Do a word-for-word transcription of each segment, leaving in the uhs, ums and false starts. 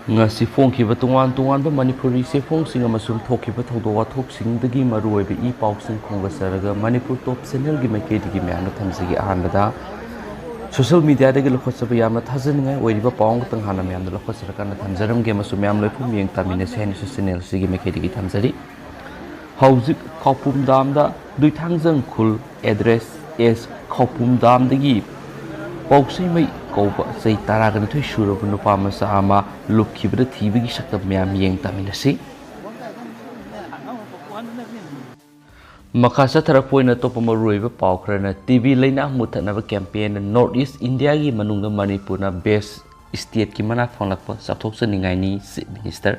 ꯉꯁꯤ ꯐꯣꯡꯈꯤꯕ ꯇꯣꯉꯥꯟ ꯇꯣꯉꯥꯟꯕ ꯃꯅꯤꯄꯨꯔꯤ ꯆꯦꯐꯣꯡꯁꯤꯡ ꯑꯃꯁꯨꯡ ꯊꯣꯛꯈꯤꯕ ꯊꯧꯗꯣꯛ ꯋꯥꯊꯣꯛꯁꯤꯡꯗꯒꯤ ꯃꯔꯨꯑꯣꯏꯕ ꯏ ꯄꯥꯎꯁꯤꯡ ꯈꯣꯝꯒꯠꯆꯔꯒ ꯃꯅꯤꯄꯨꯔ ꯇꯣꯞ ꯆꯦꯅꯦꯜꯒꯤ ꯃꯥꯏꯀꯩꯗꯒꯤ ꯃꯌꯥꯝꯅ ꯊꯝꯖꯒꯦ꯫ ꯑꯍꯥꯟꯕꯗ ꯁꯣꯁꯤꯌꯦꯜ ꯃꯤꯗꯤꯌꯥꯗꯒꯤ ꯂꯧꯈꯠꯆꯕ ꯌꯥꯝꯅ ꯊꯥꯖꯅꯤꯡꯉꯥꯏ ꯑꯣꯏꯔꯤꯕ ꯄꯥꯎ ꯑꯃꯈꯛꯇꯪ ꯍꯥꯟꯅ ꯃꯌꯥꯝꯗ ꯂꯧꯈꯠꯆꯔꯀꯥꯟꯗ ꯊꯝꯖꯔꯝꯒꯦ ꯑꯃꯁꯨꯡ ꯃꯌꯥꯝ ꯂꯣꯏꯐꯝ ꯌꯦꯡ ꯇꯥꯃꯤꯟꯅꯁꯤ ꯍꯥꯏꯅꯁꯨ ꯆꯦꯅꯦꯜꯁꯤꯒꯤ ꯃꯥꯏꯀꯩꯗꯒꯤ ꯊꯝꯖꯔꯤ꯫ ꯍꯧꯖꯤꯛ ꯈꯧꯄꯨꯝ ꯗꯥꯝꯗ ꯗꯨꯏꯊꯥꯡꯖꯪ ꯈꯨꯜ, ꯑꯦꯗ꯭ꯔꯦꯁ ꯑꯦꯁ ꯈꯧꯄꯨꯝ ꯗꯥꯝꯗꯒꯤ ꯄꯥꯎꯁꯩꯃꯩ ꯀꯧꯕ ꯆꯍꯤ ꯇꯔꯥꯒ ꯅꯤꯊꯣꯏ ꯁꯨꯔꯕ ꯅꯨꯄꯥ ꯃꯆꯥ ꯑꯃ ꯂꯨꯞꯈꯤꯕꯗ ꯊꯤꯕꯒꯤ ꯁꯛꯇꯝ ꯃꯌꯥꯝ ꯌꯦꯡ ꯇꯥꯃꯤꯟꯅꯁꯤ꯫ ꯃꯈꯥ ꯆꯠꯊꯔꯛꯄ ꯑꯣꯏꯅ ꯑꯇꯣꯞꯄ ꯃꯔꯨꯑꯣꯏꯕ ꯄꯥꯎ ꯈꯔꯅ ꯇꯤ ꯕꯤ ꯂꯩꯅꯥ ꯃꯨꯠꯊꯠꯅꯕ ꯀꯦꯝꯄꯦꯟ, ꯅꯣꯔꯠ ꯏꯁ ꯏꯟꯗꯤꯌꯥꯒꯤ ꯃꯅꯨꯡꯗ ꯃꯅꯤꯄꯨꯔꯅ ꯕꯦꯁ ꯁ꯭ꯇꯦꯠꯀꯤ ꯃꯅꯥ ꯐꯪꯂꯛꯄ ꯆꯥꯎꯊꯣꯛꯆꯅꯤꯡꯉꯥꯏꯅꯤ, ꯆꯤꯐ ꯃꯤꯅꯤꯁꯇꯔ꯫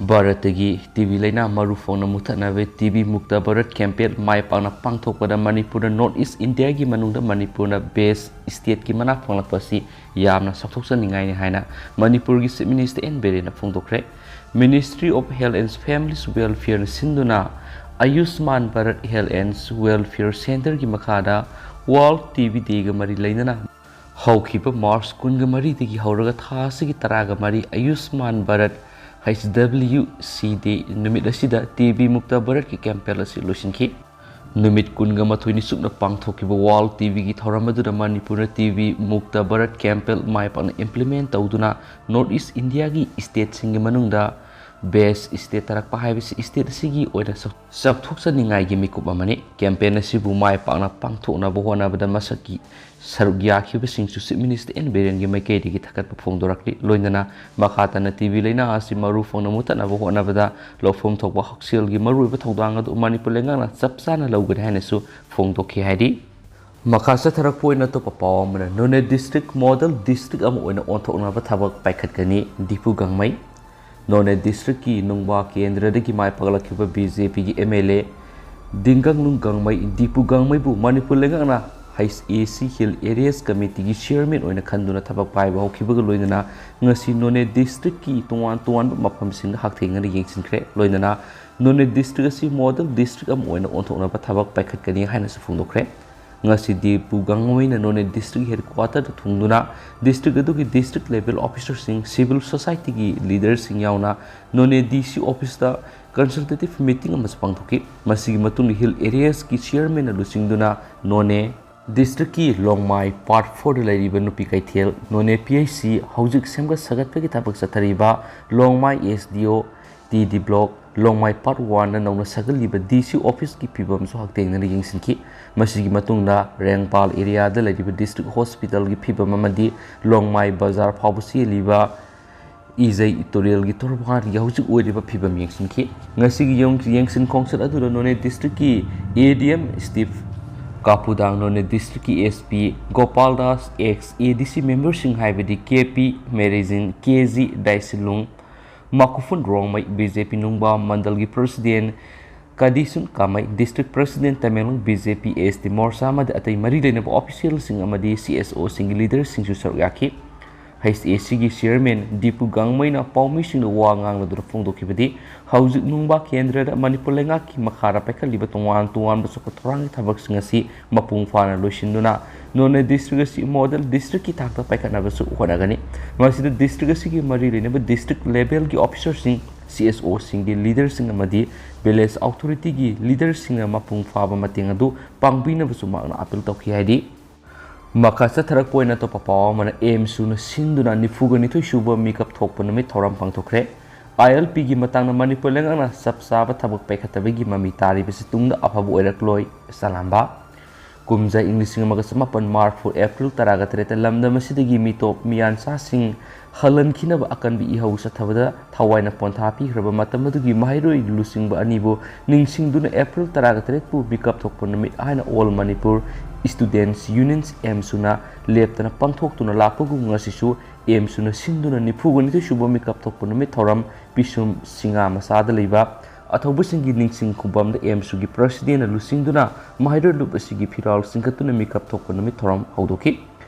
ꯚꯥꯔꯠꯇꯒꯤ ꯇꯤ ꯕꯤ ꯂꯩꯅꯥ ꯃꯔꯨ ꯐꯪꯅ ꯃꯨꯠꯊꯠꯅꯕ ꯇꯤ ꯕꯤ ꯃꯨꯛꯇ ꯚꯥꯔꯠ ꯀꯦꯝꯄꯦꯟ ꯃꯥꯏ ꯄꯥꯛꯅ ꯄꯥꯡꯊꯣꯛꯄꯗ ꯃꯅꯤꯄꯨꯔꯅ ꯅꯣꯔꯠ ꯏꯁ ꯏꯟꯗꯤꯌꯥꯒꯤ ꯃꯅꯨꯡꯗ ꯃꯅꯤꯄꯨꯔꯅ ꯕꯦꯁ ꯁ꯭ꯇꯦꯠꯀꯤ ꯃꯅꯥ ꯐꯪꯂꯛꯄ ꯑꯁꯤ ꯌꯥꯝꯅ ꯆꯥꯎꯊꯣꯛꯆꯅꯤꯡꯉꯥꯏꯅꯤ ꯍꯥꯏꯅ ꯃꯅꯤꯄꯨꯔꯒꯤ ꯆꯤꯐ ꯃꯤꯅꯤꯁꯇꯔ ꯑꯦꯟ ꯕꯤꯔꯦꯟꯅ ꯐꯣꯡꯗꯣꯛꯈ꯭ꯔꯦ꯫ Ministry of Health and Family Welfare ꯁꯤꯟꯗꯨꯅ Ayushman Bharat health and welfare ꯁꯦꯟꯇꯔꯒꯤ ꯃꯈꯥꯗ ꯋꯥꯔꯜ ꯇꯤ ꯕꯤ ꯗꯦꯒ ꯃꯔꯤ ꯂꯩꯅꯅ ꯍꯧꯈꯤꯕ ꯃꯥꯔꯆ ꯀꯨꯟꯒ ꯃꯔꯤꯗꯒꯤ ꯍꯧꯔꯒ ꯊꯥ ꯑꯁꯤꯒꯤ ꯇꯔꯥꯒ ꯃꯔꯤ ꯑꯌꯨꯁꯃꯥꯟ ꯚꯥꯔꯠ, ꯑꯩꯆ ꯗꯕ꯭ꯂꯤꯌꯨ ꯁꯤ ꯗꯦ ꯅꯨꯃꯤꯠ ꯑꯁꯤꯗ ꯇꯤ ꯕꯤ ꯃꯨꯛꯇ ꯚꯥꯔꯠꯀꯤ ꯀꯦꯝꯄꯦꯟ ꯑꯁꯤ ꯂꯣꯏꯁꯤꯟꯈꯤ꯫ ꯅꯨꯃꯤꯠ ꯀꯨꯟꯒ ꯃꯥꯊꯣꯏꯅꯤ ꯆꯨꯞꯅ ꯄꯥꯡꯊꯣꯛꯈꯤꯕ ꯋꯥꯔꯜ ꯇꯤ ꯕꯤꯒꯤ ꯊꯧꯔꯝ ꯑꯗꯨꯗ ꯃꯅꯤꯄꯨꯔꯅ ꯇꯤ ꯕꯤ ꯃꯨꯛꯇ ꯚꯥꯔꯠ ꯀꯦꯝꯄꯦꯟ ꯃꯥꯏ ꯄꯥꯛꯅ ꯏꯝꯄ꯭ꯂꯤꯃꯦꯟ ꯇꯧꯗꯨꯅ ꯅꯣꯔꯠ ꯏꯁ ꯏꯟꯗꯤꯌꯥꯒꯤ ꯁ꯭ꯇꯦꯠꯁꯤꯡꯒꯤ ꯃꯅꯨꯡꯗ ꯕꯦꯁ ꯁ꯭ꯇꯦꯠ ꯇꯥꯔꯛꯄ ꯍꯥꯏꯕꯁꯤ ꯁ꯭ꯇꯦꯠ ꯑꯁꯤꯒꯤ ꯑꯣꯏꯅ ꯆꯥꯎ-, ꯆꯥꯎꯊꯣꯛꯆꯅꯤꯡꯉꯥꯏꯒꯤ ꯃꯤꯀꯨꯞ ꯑꯃꯅꯤ꯫ ꯀꯦꯝꯄꯦꯟ ꯑꯁꯤꯕꯨ ꯃꯥꯏ ꯄꯥꯛꯅ ꯄꯥꯡꯊꯣꯛꯅꯕ ꯍꯣꯠꯅꯕꯗ ꯃꯁꯛꯀꯤ ꯁꯔꯨꯛ ꯌꯥꯈꯤꯕꯁꯤꯡꯁꯨ ꯆꯤꯐ ꯃꯤꯅꯤꯁꯇꯔ ꯑꯦꯟ ꯕꯤꯔꯦꯟꯒꯤ ꯃꯥꯏꯀꯩꯗꯒꯤ ꯊꯥꯒꯠꯄ ꯐꯣꯡꯗꯣꯔꯛꯂꯤ꯫ ꯂꯣꯏꯅꯅ ꯃꯈꯥ ꯇꯥꯅ ꯇꯤ ꯕꯤ ꯂꯩꯅꯥ ꯑꯁꯤ ꯃꯔꯨ ꯐꯪꯅ ꯃꯨꯠꯊꯠꯅꯕ ꯍꯣꯠꯅꯕꯗ ꯂꯧꯐꯝ ꯊꯣꯛꯄ ꯍꯛꯁꯦꯜꯒꯤ ꯃꯔꯨꯑꯣꯏꯕ ꯊꯧꯗꯥꯡ ꯑꯗꯨ ꯃꯅꯤꯄꯨꯔ ꯂꯩꯉꯥꯛꯅ ꯆꯞ ꯆꯥꯅ ꯂꯧꯒꯅꯤ ꯍꯥꯏꯅꯁꯨ ꯐꯣꯡꯗꯣꯛꯈꯤ ꯍꯥꯏꯔꯤ꯫ ꯃꯈꯥ ꯆꯠꯊꯔꯛꯄ ꯑꯣꯏꯅ ꯑꯇꯣꯞꯄ ꯄꯥꯎ ꯑꯃꯅ, ꯅꯣꯅꯦ ꯗꯤꯁꯇ꯭ꯔꯤꯛ ꯃꯣꯗꯦꯜ ꯗꯤꯁꯇ꯭ꯔꯤꯛ ꯑꯃ ꯑꯣꯏꯅ ꯑꯣꯟꯊꯣꯛꯅꯕ ꯊꯕꯛ ꯄꯥꯏꯈꯠꯀꯅꯤ, ꯗꯤꯄꯨ ꯒꯥꯡꯃꯩ꯫ ꯅꯣꯅꯦ ꯗꯤꯁꯇ꯭ꯔꯤꯛꯀꯤ ꯅꯨꯡꯕꯥ ꯀꯦꯟꯗ꯭ꯔꯗꯒꯤ ꯃꯥꯏ ꯄꯥꯛꯂꯛꯈꯤꯕ ꯕꯤ ꯖꯦ ꯄꯤꯒꯤ M L A Dinganglung Gangmei, Dipu ꯒꯥꯡꯃꯩꯕꯨ ꯃꯅꯤꯄꯨꯔ ꯂꯩꯉꯥꯛꯅ ꯑꯩꯆ ꯑꯦ ꯁꯤ ꯍꯤꯜ ꯑꯦꯔꯤꯌꯥꯁ ꯀꯃꯤꯇꯤꯒꯤ ꯆꯤꯌꯔꯃꯦꯟ ꯑꯣꯏꯅ ꯈꯟꯗꯨꯅ ꯊꯕꯛ ꯄꯥꯏꯕ ꯍꯧꯈꯤꯕꯒ ꯂꯣꯏꯅꯅ ꯉꯁꯤ ꯅꯣꯅꯦ ꯗꯤꯁꯇ꯭ꯔꯤꯛꯀꯤ ꯇꯣꯉꯥꯟ ꯇꯣꯉꯥꯟꯕ ꯃꯐꯝꯁꯤꯡꯗ ꯍꯛꯊꯦꯡꯅꯅ ꯌꯦꯡꯁꯤꯟꯈ꯭ꯔꯦ꯫ ꯂꯣꯏꯅꯅ ꯅꯣꯅꯦ ꯗꯤꯁꯇ꯭ꯔꯤꯛ ꯑꯁꯤ ꯃꯣꯗꯦꯜ ꯗꯤꯁꯇ꯭ꯔꯤꯛ ꯑꯃ ꯑꯣꯏꯅ ꯑꯣꯟꯊꯣꯛꯅꯕ ꯊꯕꯛ ꯄꯥꯏꯈꯠꯀꯅꯤ ꯍꯥꯏꯅꯁꯨ ꯐꯣꯡꯗꯣꯛꯈ꯭ꯔꯦ꯫ ꯉꯁꯤꯗꯤ ꯄꯨ ꯒꯥꯡꯉꯩꯅ ꯅꯣꯅꯦ district headquarterꯗ ꯊꯨꯡꯗꯨꯅ district ꯑꯗꯨꯒꯤ district level officerꯁꯤꯡ, civil societyꯒꯤ leaderꯁꯤꯡ ꯌꯥꯎꯅ ꯅꯣꯅꯦ D C officeꯇ consultative meeting ꯑꯃꯁꯨ ꯄꯥꯡꯊꯣꯛꯈꯤ꯫ ꯃꯁꯤꯒꯤ ꯃꯇꯨꯡꯗ hill areaꯒꯤ chairmanꯅ ꯂꯨꯆꯤꯡꯗꯨꯅ ꯅꯣꯅꯦ districtꯀꯤ ꯂꯣꯡꯃꯥꯏ part fourꯗ ꯂꯩꯔꯤꯕ ꯅꯨꯄꯤ ꯀꯩꯊꯦꯜ, ꯅꯣꯅꯦ P H C, ꯍꯧꯖꯤꯛ ꯁꯦꯝꯒꯠ ꯁꯥꯒꯠꯄꯒꯤ ꯊꯕꯛ ꯆꯠꯊꯔꯤꯕ ꯂꯣꯡꯃꯥꯏ S D O, T D block, ꯂꯣꯡꯃꯥꯏ part oneꯅ ꯅꯧꯅ ꯁꯥꯒꯠꯂꯤꯕ D C officeꯀꯤ ꯐꯤꯕꯝꯁꯨ ꯍꯛꯊꯦꯡꯅꯅ ꯌꯦꯡꯁꯤꯟꯈꯤ꯫ ꯃꯁꯤꯒꯤ ꯃꯇꯨꯡꯗ ꯔꯦꯡꯄꯥꯜ areaꯗ ꯂꯩꯔꯤꯕ district hospitalꯒꯤ ꯐꯤꯕꯝ ꯑꯃꯗꯤ ꯂꯣꯡꯃꯥꯏ ꯕꯖꯥꯔ ꯐꯥꯎꯕ ꯆꯦꯜꯂꯤꯕ ꯏꯖꯩ ꯇꯨꯔꯦꯜꯒꯤ ꯇꯣꯔꯕꯥꯟꯒꯤ ꯍꯧꯖꯤꯛ ꯑꯣꯏꯔꯤꯕ ꯐꯤꯕꯝ ꯌꯦꯡꯁꯤꯟꯈꯤ꯫ ꯉꯁꯤꯒꯤ ꯌꯦꯡ-, ꯌꯦꯡꯁꯤꯟ ꯈꯣꯡꯆꯠ ꯑꯗꯨꯗ ꯅꯣꯅꯦ districtꯀꯤ A D M Steve ꯀꯥꯄꯨꯗꯥꯡ, Noney districtꯀꯤ S P Gopal Das, ex A D C memberꯁꯤꯡ ꯍꯥꯏꯕꯗꯤ K P ꯃꯦꯔꯤꯖꯤꯟ, K G ꯗꯥꯏꯁꯤꯂꯨꯡ, ꯃꯥꯀꯨꯐꯨꯟ Rongmei, B J P ꯅꯨꯡꯕꯥ ꯃꯟꯗꯜꯒꯤ president ꯀꯗꯤꯁꯨꯟ ꯀꯥꯃꯩ, district president Tamenglong B J P S T ꯃꯣꯔꯆꯥ ꯑꯃꯗꯤ ꯑꯇꯩ ꯃꯔꯤ ꯂꯩꯅꯕ officialꯁꯤꯡ ꯑꯃꯗꯤ C S Oꯁꯤꯡꯒꯤ leaderꯁꯤꯡꯁꯨ ꯁꯔꯨꯛ ꯌꯥꯈꯤ꯫ H A Cꯒꯤ chairman ꯗꯤꯄꯨ ꯒꯥꯡꯃꯩꯅ ꯄꯥꯎꯃꯤꯁꯤꯡꯗ ꯋꯥ ꯉꯥꯡꯂꯗꯨꯅ ꯐꯣꯡꯗꯣꯛꯈꯤꯕꯗꯤ, ꯍꯧꯖꯤꯛ ꯅꯨꯡꯕꯥ ꯀꯦꯟꯗ꯭ꯔꯗ ꯃꯅꯤꯄꯨꯔ ꯂꯩꯉꯥꯛꯀꯤ ꯃꯈꯥꯗ ꯄꯥꯏꯈꯠꯂꯤꯕ ꯇꯣꯉꯥꯟ ꯇꯣꯉꯥꯟꯕ ꯆꯥꯎꯈꯠ ꯊꯧꯔꯥꯡꯒꯤ ꯊꯕꯛꯁꯤꯡ ꯑꯁꯤ ꯃꯄꯨꯡ ꯐꯥꯅ ꯂꯣꯏꯁꯤꯟꯗꯨꯅ ꯅꯣꯅꯦ district ꯑꯁꯤ model districtꯀꯤ ꯊꯥꯛꯇ ꯄꯥꯏꯈꯠꯅꯕꯁꯨ ꯍꯣꯠꯅꯒꯅꯤ꯫ ꯃꯁꯤꯗ district ꯑꯁꯤꯒꯤ ꯃꯔꯤ ꯂꯩꯅꯕ district levelꯒꯤ officerꯁꯤꯡ, C S Oꯁꯤꯡꯒꯤ leaderꯁꯤꯡ ꯑꯃꯗꯤ village authorityꯒꯤ leaderꯁꯤꯡꯅ ꯃꯄꯨꯡ ꯐꯥꯕ ꯃꯇꯦꯡ ꯑꯗꯨ ꯄꯥꯡꯕꯤꯅꯕꯁꯨ ꯃꯍꯥꯛꯅ appeal ꯇꯧꯈꯤ ꯍꯥꯏꯔꯤ꯫ ꯃꯈꯥ ꯆꯠꯊꯔꯛꯄ ꯑꯣꯏꯅ ꯑꯇꯣꯞꯄ ꯄꯥꯎ ꯑꯃꯅ, ꯑꯦꯝꯁꯨꯅ ꯁꯤꯟꯗꯨꯅ ꯅꯤꯐꯨꯒ ꯅꯤꯊꯣꯏ ꯁꯨꯕ ꯃꯤꯀꯞ ꯊꯣꯛꯄ ꯅꯨꯃꯤꯠ ꯊꯧꯔꯝ ꯄꯥꯡꯊꯣꯛꯈ꯭ꯔꯦ꯫ ILPꯒꯤ ꯃꯇꯥꯡꯗ ꯃꯅꯤꯄꯨꯔ ꯂꯩꯉꯥꯛꯅ ꯆꯞ ꯆꯥꯕ ꯊꯕꯛ ꯄꯥꯏꯈꯠꯇꯕꯒꯤ ꯃꯃꯤ ꯇꯥꯔꯤꯕꯁꯤ ꯇꯨꯡꯗ ꯑꯐꯕ ꯑꯣꯏꯔꯛꯂꯣꯏ꯫ ꯆꯂꯥꯝꯕ꯫ ꯀꯨꯝꯖꯥ ꯏꯪ ꯂꯤꯁꯤꯡ ꯑꯃꯒ ꯆꯃꯥꯄꯟ ꯃꯔꯤꯐꯨ April ꯇꯔꯥꯒ ꯇꯔꯦꯠꯇ ꯂꯝꯗꯝ ꯑꯁꯤꯗꯒꯤ ꯃꯤꯇꯣꯞ ꯃꯤꯌꯥꯟꯆꯥꯁꯤꯡ ꯍꯜꯍꯟꯈꯤꯅꯕ ꯑꯀꯟꯕ ꯏꯍꯧ ꯆꯠꯊꯕꯗ ꯊꯋꯥꯏꯅ ꯄꯣꯟꯊꯥ ꯄꯤꯈ꯭ꯔꯕ ꯃꯇꯝ ꯑꯗꯨꯒꯤ ꯃꯍꯩꯔꯣꯏ ꯂꯨꯆꯤꯡꯕ ꯑꯅꯤꯕꯨ ꯅꯤꯡꯁꯤꯡꯗꯨꯅ April ꯇꯔꯥꯒ ꯇꯔꯦꯠꯄꯨ ꯃꯤꯀꯞ ꯊꯣꯛꯄ ꯅꯨꯃꯤꯠ ꯍꯥꯏꯅ All Manipur Students Unions, ꯑꯦꯝꯁꯨꯅ ꯂꯦꯞꯇꯅ ꯄꯥꯡꯊꯣꯛꯇꯨꯅ ꯂꯥꯛꯄꯒꯨꯝ, ꯉꯁꯤꯁꯨ ꯑꯦꯝꯁꯨꯅ ꯁꯤꯟꯗꯨꯅ ꯅꯤꯐꯨꯒ ꯅꯤꯊꯣꯏ ꯁꯨꯕ ꯃꯤꯀꯞ ꯊꯣꯛꯄ ꯅꯨꯃꯤꯠ ꯊꯧꯔꯝ ꯄꯤꯁꯨꯝ ꯁꯤꯡꯉꯥ ꯃꯆꯥꯗ ꯂꯩꯕ ꯑꯊꯧꯕꯁꯤꯡꯒꯤ ꯅꯤꯡꯁꯤꯡ ꯈꯨꯕꯝꯗ ꯑꯦꯝꯁꯨꯒꯤ presidentꯅ ꯂꯨꯆꯤꯡꯗꯨꯅ ꯃꯍꯩꯔꯣꯏ ꯂꯨꯞ ꯑꯁꯤꯒꯤ ꯐꯤꯔꯥꯜ ꯆꯤꯡꯈꯠꯇꯨꯅ ꯃꯤꯀꯞ ꯊꯣꯛꯄ ꯅꯨꯃꯤꯠ ꯊꯧꯔꯝ ꯍꯧꯗꯣꯛꯈꯤ꯫